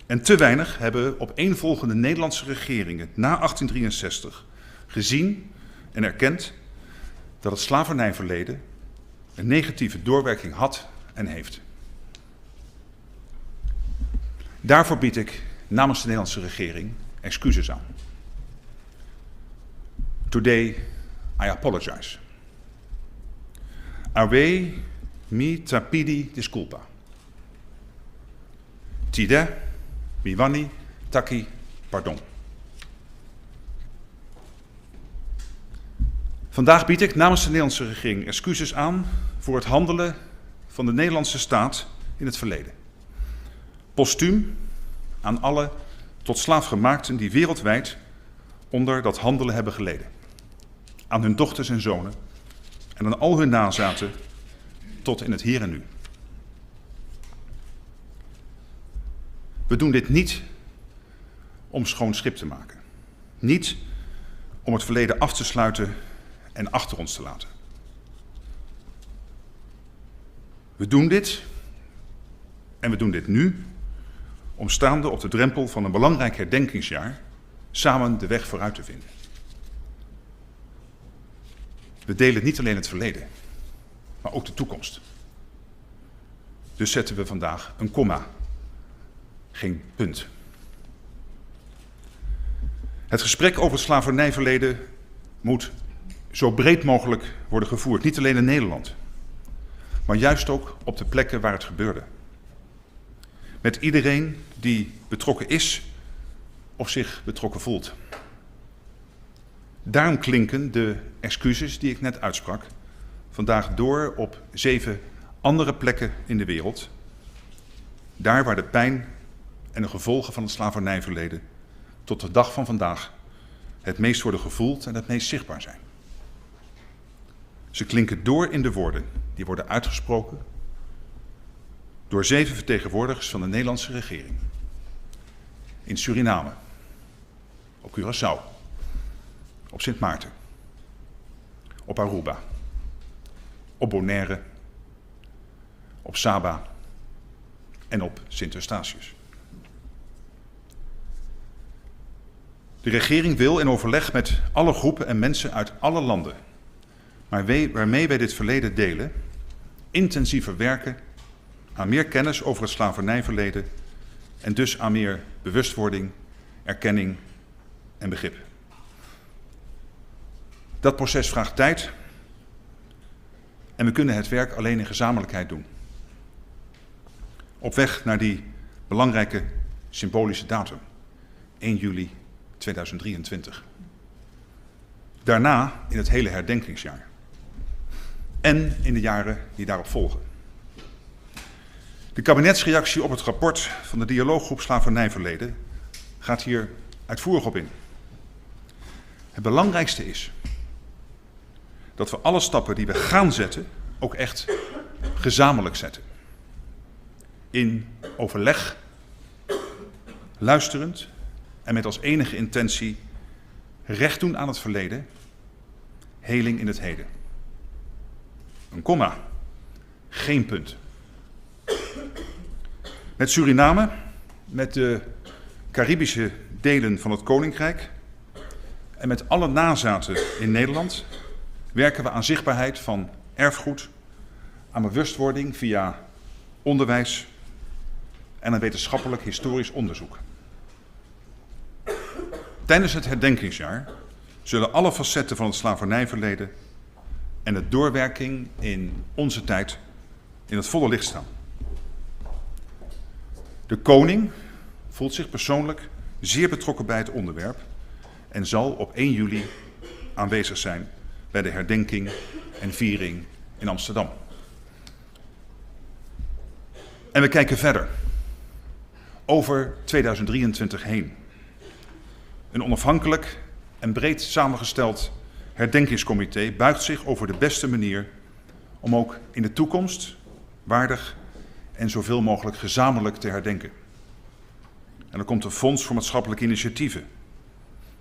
N: En te weinig hebben opeenvolgende Nederlandse regeringen na 1863 gezien en erkend dat het slavernijverleden een negatieve doorwerking had en heeft. Daarvoor bied ik namens de Nederlandse regering excuses aan. Today I apologize. Awe mi ta pidi disculpa. Tide mi wani taki pardon. Vandaag bied ik namens de Nederlandse regering excuses aan voor het handelen van de Nederlandse staat in het verleden. Postuum aan alle tot slaafgemaakten die wereldwijd onder dat handelen hebben geleden. Aan hun dochters en zonen en aan al hun nazaten tot in het hier en nu. We doen dit niet om schoon schip te maken. Niet om het verleden af te sluiten en achter ons te laten. We doen dit, en we doen dit nu, om staande op de drempel van een belangrijk herdenkingsjaar samen de weg vooruit te vinden. We delen niet alleen het verleden, maar ook de toekomst. Dus zetten we vandaag een komma, geen punt. Het gesprek over het slavernijverleden moet zo breed mogelijk worden gevoerd. Niet alleen in Nederland, maar juist ook op de plekken waar het gebeurde. Met iedereen die betrokken is of zich betrokken voelt. Daarom klinken de excuses die ik net uitsprak vandaag door op 7 andere plekken in de wereld. Daar waar de pijn en de gevolgen van het slavernijverleden tot de dag van vandaag het meest worden gevoeld en het meest zichtbaar zijn. Ze klinken door in de woorden die worden uitgesproken door 7 vertegenwoordigers van de Nederlandse regering. In Suriname, op Curaçao, op Sint Maarten, op Aruba, op Bonaire, op Saba en op Sint Eustatius. De regering wil in overleg met alle groepen en mensen uit alle landen, maar waarmee wij dit verleden delen, intensiever werken aan meer kennis over het slavernijverleden en dus aan meer bewustwording, erkenning en begrip. Dat proces vraagt tijd en we kunnen het werk alleen in gezamenlijkheid doen. Op weg naar die belangrijke symbolische datum, 1 juli 2023. Daarna in het hele herdenkingsjaar. En in de jaren die daarop volgen. De kabinetsreactie op het rapport van de dialooggroep Slavernijverleden gaat hier uitvoerig op in. Het belangrijkste is dat we alle stappen die we gaan zetten ook echt gezamenlijk zetten. In overleg, luisterend en met als enige intentie Recht doen aan het verleden, heling in het heden. Een komma, geen punt. Met Suriname, met de Caribische delen van het Koninkrijk en met alle nazaten in Nederland werken we aan zichtbaarheid van erfgoed, aan bewustwording via onderwijs en aan wetenschappelijk historisch onderzoek. Tijdens het herdenkingsjaar zullen alle facetten van het slavernijverleden en de doorwerking in onze tijd in het volle licht staan. De koning voelt zich persoonlijk zeer betrokken bij het onderwerp en zal op 1 juli aanwezig zijn bij de herdenking en viering in Amsterdam. En we kijken verder, over 2023 heen. Een onafhankelijk en breed samengesteld herdenkingscomité buigt zich over de beste manier om ook in de toekomst waardig en zoveel mogelijk gezamenlijk te herdenken. En er komt een fonds voor maatschappelijke initiatieven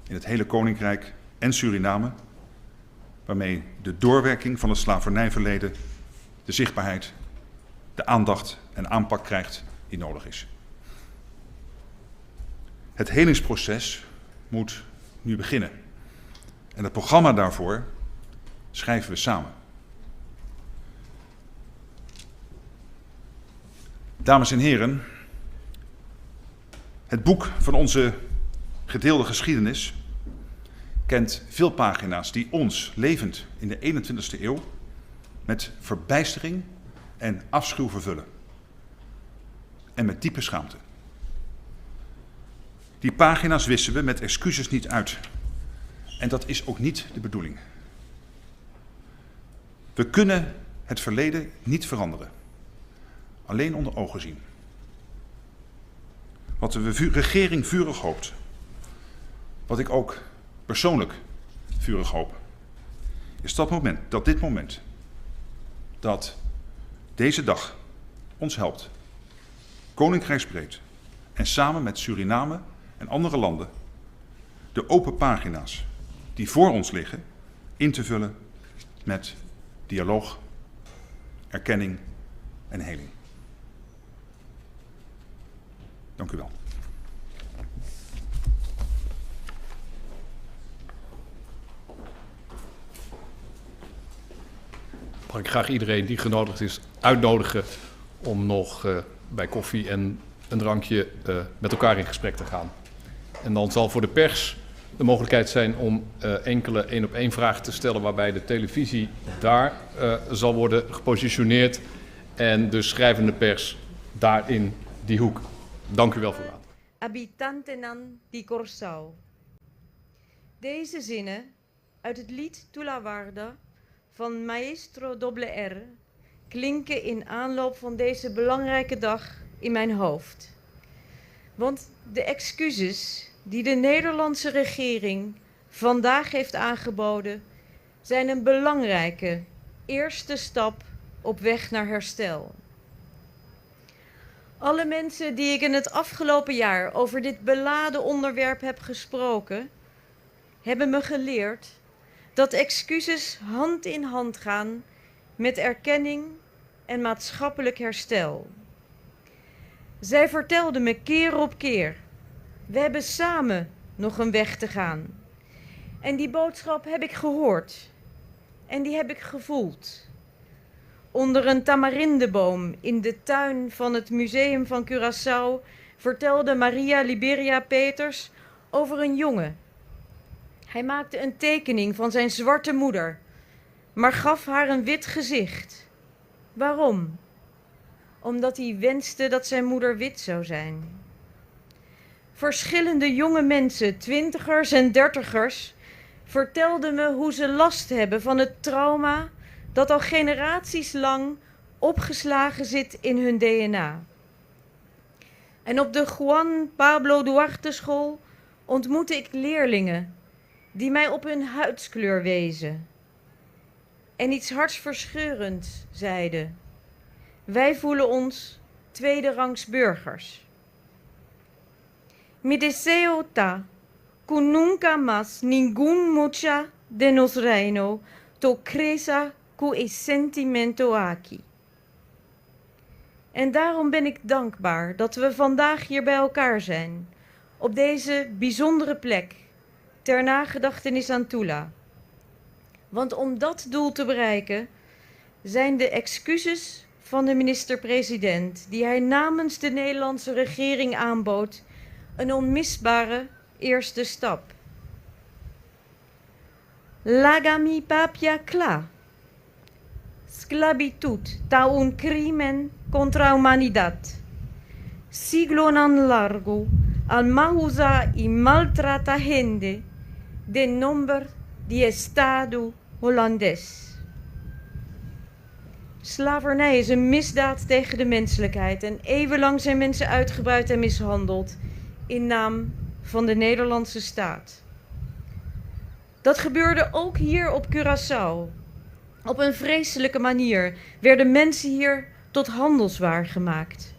N: in het hele Koninkrijk en Suriname, waarmee de doorwerking van het slavernijverleden de zichtbaarheid, de aandacht en aanpak krijgt die nodig is. Het helingsproces moet nu beginnen. En het programma daarvoor schrijven we samen. Dames en heren, het boek van onze gedeelde geschiedenis kent veel pagina's die ons, levend in de 21ste eeuw, met verbijstering en afschuw vervullen. En met diepe schaamte. Die pagina's wissen we met excuses niet uit. En dat is ook niet de bedoeling. We kunnen het verleden niet veranderen. Alleen onder ogen zien. Wat de regering vurig hoopt, wat ik ook persoonlijk vurig hoop, is dat moment, dat dit moment, dat deze dag ons helpt, koninkrijksbreed en samen met Suriname en andere landen, de open pagina's die voor ons liggen, in te vullen met dialoog, erkenning en heling. Dank u wel.
O: Mag ik graag iedereen die genodigd is uitnodigen om nog bij koffie en een drankje met elkaar in gesprek te gaan. En dan zal voor de pers de mogelijkheid zijn om enkele één-op-één vragen te stellen, waarbij de televisie daar zal worden gepositioneerd en de schrijvende pers daar in die hoek. Dank u wel voor uw aandacht.
C: Habitantenan di Kòrsou. Deze zinnen uit het lied Tulawarda van Maestro Doble R klinken in aanloop van deze belangrijke dag in mijn hoofd. Want de excuses die de Nederlandse regering vandaag heeft aangeboden, zijn een belangrijke eerste stap op weg naar herstel. Alle mensen die ik in het afgelopen jaar over dit beladen onderwerp heb gesproken, hebben me geleerd dat excuses hand in hand gaan met erkenning en maatschappelijk herstel. Zij vertelden me keer op keer, we hebben samen nog een weg te gaan. En die boodschap heb ik gehoord en die heb ik gevoeld. Onder een tamarindeboom in de tuin van het museum van Curaçao vertelde Maria Liberia Peters over een jongen. Hij maakte een tekening van zijn zwarte moeder, maar gaf haar een wit gezicht. Waarom? Omdat hij wenste dat zijn moeder wit zou zijn. Verschillende jonge mensen, 20ers en 30ers, vertelden me hoe ze last hebben van het trauma dat al generaties lang opgeslagen zit in hun DNA. En op de Juan Pablo Duarte school ontmoette ik leerlingen die mij op hun huidskleur wezen en iets hartverscheurends zeiden. Wij voelen ons tweederangs burgers. Mi deseo ta Ku nunka mas ningun mucha den nos Reino to kresa ku e sentimento aki. En daarom ben ik dankbaar dat we vandaag hier bij elkaar zijn, op deze bijzondere plek, ter nagedachtenis aan Tula. Want om dat doel te bereiken, zijn de excuses van de minister-president, die hij namens de Nederlandse regering aanbood, een onmisbare eerste stap. Laga mi papia kla. Sklabitut ta un krímen kontra humanidat. Siglonan largu a malusá i maltratá hende den nòmber di Estado Hulandes. Slavernij is een misdaad tegen de menselijkheid en eeuwenlang zijn mensen uitgebuit en mishandeld in naam van de Nederlandse staat. Dat gebeurde ook hier op Curaçao. Op een vreselijke manier werden mensen hier tot handelswaar gemaakt.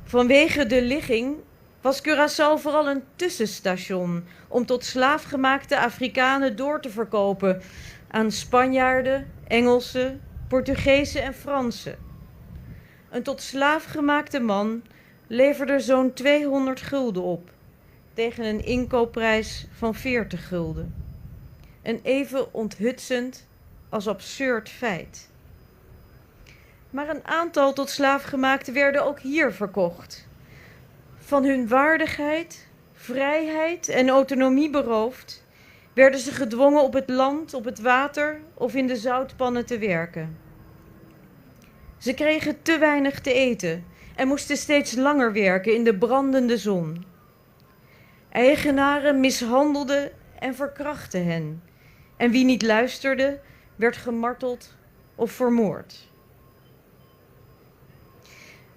C: Vanwege de ligging was Curaçao vooral een tussenstation om tot slaafgemaakte Afrikanen door te verkopen aan Spanjaarden, Engelsen, Portugezen en Fransen. Een tot slaafgemaakte man leverde zo'n 200 gulden op, tegen een inkoopprijs van 40 gulden. Een even onthutsend als absurd feit. Maar een aantal tot slaafgemaakten werden ook hier verkocht. Van hun waardigheid, vrijheid en autonomie beroofd, werden ze gedwongen op het land, op het water of in de zoutpannen te werken. Ze kregen te weinig te eten en moesten steeds langer werken in de brandende zon. Eigenaren mishandelden en verkrachtten hen. En wie niet luisterde, werd gemarteld of vermoord.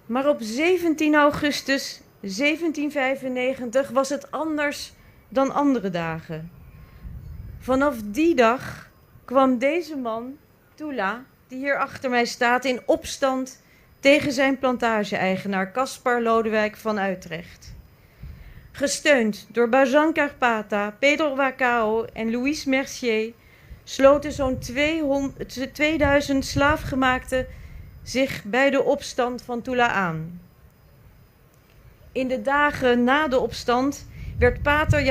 C: Maar op 17 augustus 1795 was het anders dan andere dagen. Vanaf die dag kwam deze man, Tula, die hier achter mij staat, in opstand tegen zijn plantage-eigenaar Caspar Lodewijk van Utrecht. Gesteund door Bajan Carpata, Pedro Wacao en Louis Mercier sloten zo'n 2000 slaafgemaakten zich bij de opstand van Tula aan. In de dagen na de opstand werd pater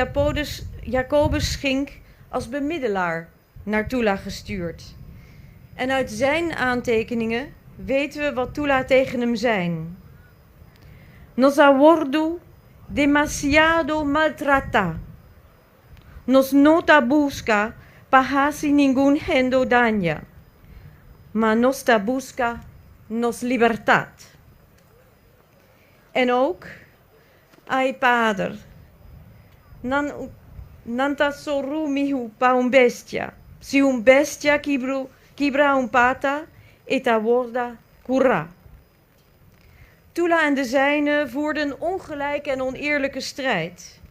C: Jacobus Schink als bemiddelaar naar Tula gestuurd. En uit zijn aantekeningen weten we wat Tula tegen hem zei. Nos a wordu demasiado maltrata. Nos no ta busca pa hasi ningun hende daño, ma nos ta busca nos libertat. En ook, ai pader, nan, nan ta sòru mihó pa un bestia. Si un bestia kibra un pata, e ta wordu kurá. Tula en de zijnen voerden een ongelijke en oneerlijke strijd.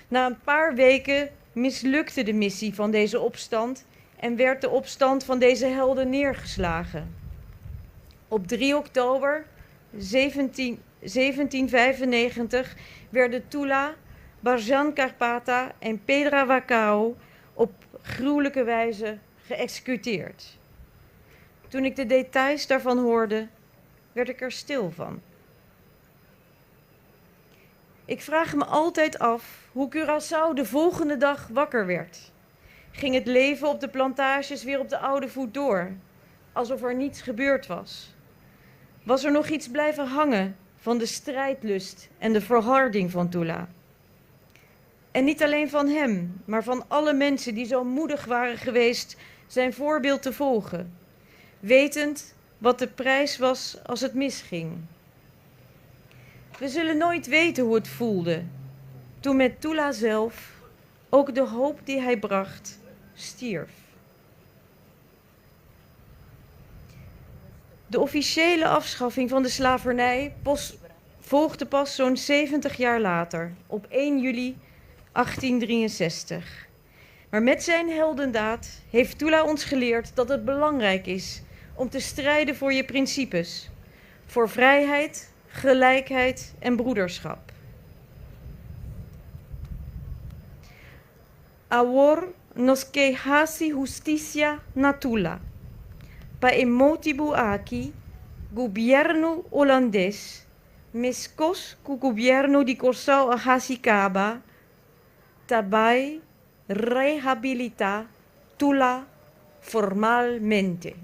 C: Na een paar weken mislukte de missie van deze opstand en werd de opstand van deze helden neergeslagen. Op 3 oktober 1795 werden Tula, Barjan Karpata en Pedra Wacao op gruwelijke wijze geëxecuteerd. Toen ik de details daarvan hoorde, werd ik er stil van. Ik vraag me altijd af hoe Curaçao de volgende dag wakker werd. Ging het leven op de plantages weer op de oude voet door, alsof er niets gebeurd was? Was er nog iets blijven hangen van de strijdlust en de verharding van Tula? En niet alleen van hem, maar van alle mensen die zo moedig waren geweest zijn voorbeeld te volgen, wetend wat de prijs was als het misging. We zullen nooit weten hoe het voelde toen met Tula zelf ook de hoop die hij bracht stierf. De officiële afschaffing van de slavernij volgde pas zo'n 70 jaar later, op 1 juli 1863. Maar met zijn heldendaad heeft Tula ons geleerd dat het belangrijk is om te strijden voor je principes. Voor vrijheid, gelijkheid en broederschap. Awor nos ke hasi hustisia na Tula. Pa e motibu aki gobièrnu hulandes, meskos ku gobièrnu di Kòrsou a hasi kaba, ta bai rehabilitá Tula formalmente.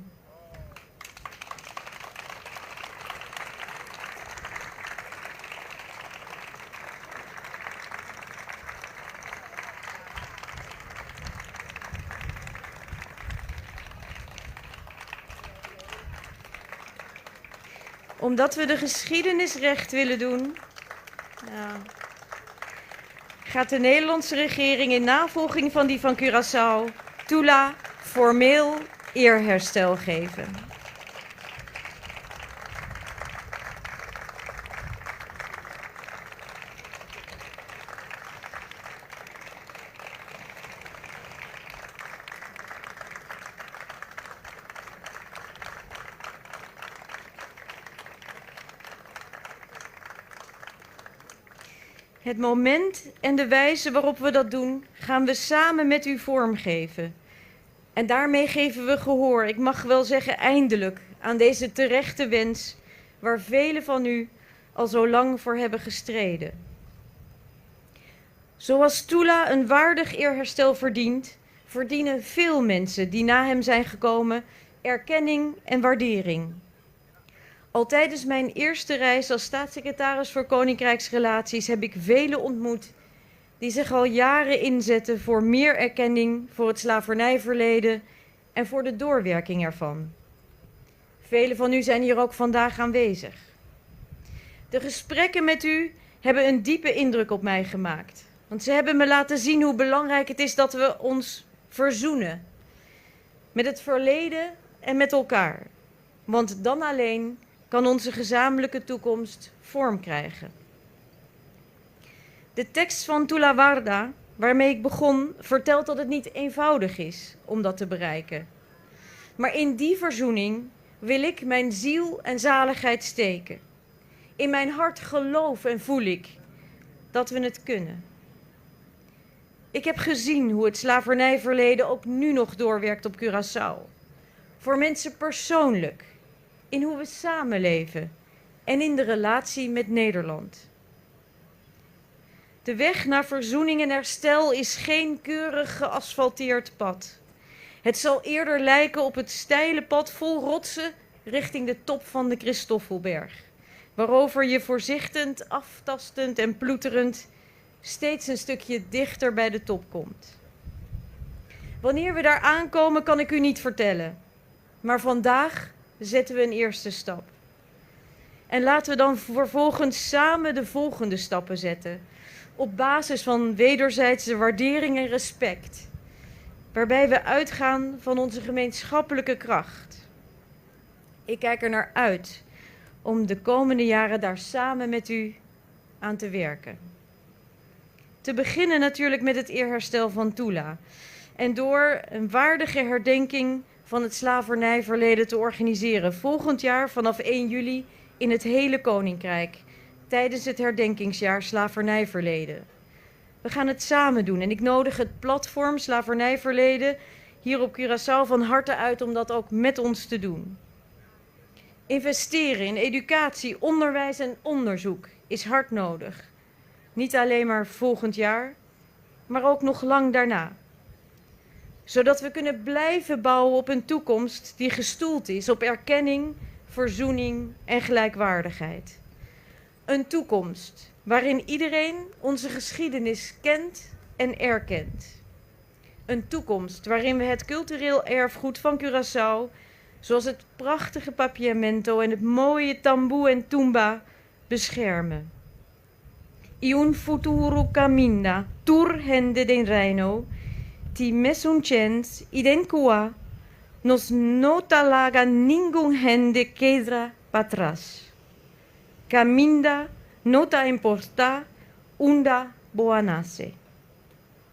C: Omdat we de geschiedenis recht willen doen, ja, gaat de Nederlandse regering in navolging van die van Curaçao Tula formeel eerherstel geven. Het moment en de wijze waarop we dat doen, gaan we samen met u vormgeven. En daarmee geven we gehoor, ik mag wel zeggen eindelijk, aan deze terechte wens waar velen van u al zo lang voor hebben gestreden. Zoals Tula een waardig eerherstel verdient, verdienen veel mensen die na hem zijn gekomen erkenning en waardering. Al tijdens mijn eerste reis als staatssecretaris voor Koninkrijksrelaties heb ik velen ontmoet die zich al jaren inzetten voor meer erkenning voor het slavernijverleden en voor de doorwerking ervan. Velen van u zijn hier ook vandaag aanwezig. De gesprekken met u hebben een diepe indruk op mij gemaakt. Want ze hebben me laten zien hoe belangrijk het is dat we ons verzoenen. Met het verleden en met elkaar. Want dan alleen kan onze gezamenlijke toekomst vorm krijgen. De tekst van Tula Warda, waarmee ik begon, vertelt dat het niet eenvoudig is om dat te bereiken. Maar in die verzoening wil ik mijn ziel en zaligheid steken. In mijn hart geloof en voel ik dat we het kunnen. Ik heb gezien hoe het slavernijverleden ook nu nog doorwerkt op Curaçao. Voor mensen persoonlijk, in hoe we samenleven en in de relatie met Nederland. De weg naar verzoening en herstel is geen keurig geasfalteerd pad. Het zal eerder lijken op het steile pad vol rotsen richting de top van de Christoffelberg, waarover je voorzichtig, aftastend en ploeterend steeds een stukje dichter bij de top komt. Wanneer we daar aankomen, kan ik u niet vertellen. Maar vandaag zetten we een eerste stap. En laten we dan vervolgens samen de volgende stappen zetten. Op basis van wederzijdse waardering en respect. Waarbij we uitgaan van onze gemeenschappelijke kracht. Ik kijk er naar uit om de komende jaren daar samen met u aan te werken. Te beginnen natuurlijk met het eerherstel van Tula. En door een waardige herdenking van het slavernijverleden te organiseren. Volgend jaar vanaf 1 juli in het hele Koninkrijk. Tijdens het herdenkingsjaar slavernijverleden. We gaan het samen doen en ik nodig het platform Slavernijverleden hier op Curaçao van harte uit om dat ook met ons te doen. Investeren in educatie, onderwijs en onderzoek is hard nodig. Niet alleen maar volgend jaar, maar ook nog lang daarna. Zodat we kunnen blijven bouwen op een toekomst die gestoeld is op erkenning, verzoening en gelijkwaardigheid. Een toekomst waarin iedereen onze geschiedenis kent en erkent. Een toekomst waarin we het cultureel erfgoed van Curaçao, zoals het prachtige papiamento en het mooie tamboe en tumba, beschermen. I un futuro caminda tur hende den reino, ti mesun chens i den kua nos no ta laga ningun hende keda patras. Caminda no ta importá unda bo a nase.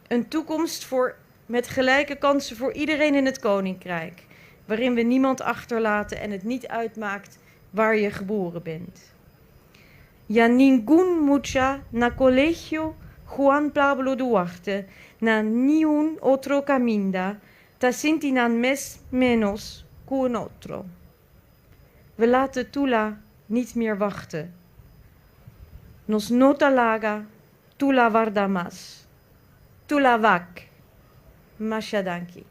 C: Een toekomst voor, met gelijke kansen voor iedereen in het koninkrijk, waarin we niemand achterlaten en het niet uitmaakt waar je geboren bent. Ya ningun mucha na kolegio Juan Pablo Duarte na niun otro kaminda ta sinti nan mes ménos ku un otro. We laten Tula niet meer wachten. Nos no ta laga Tula warda mas. Tula wak. Masha danki.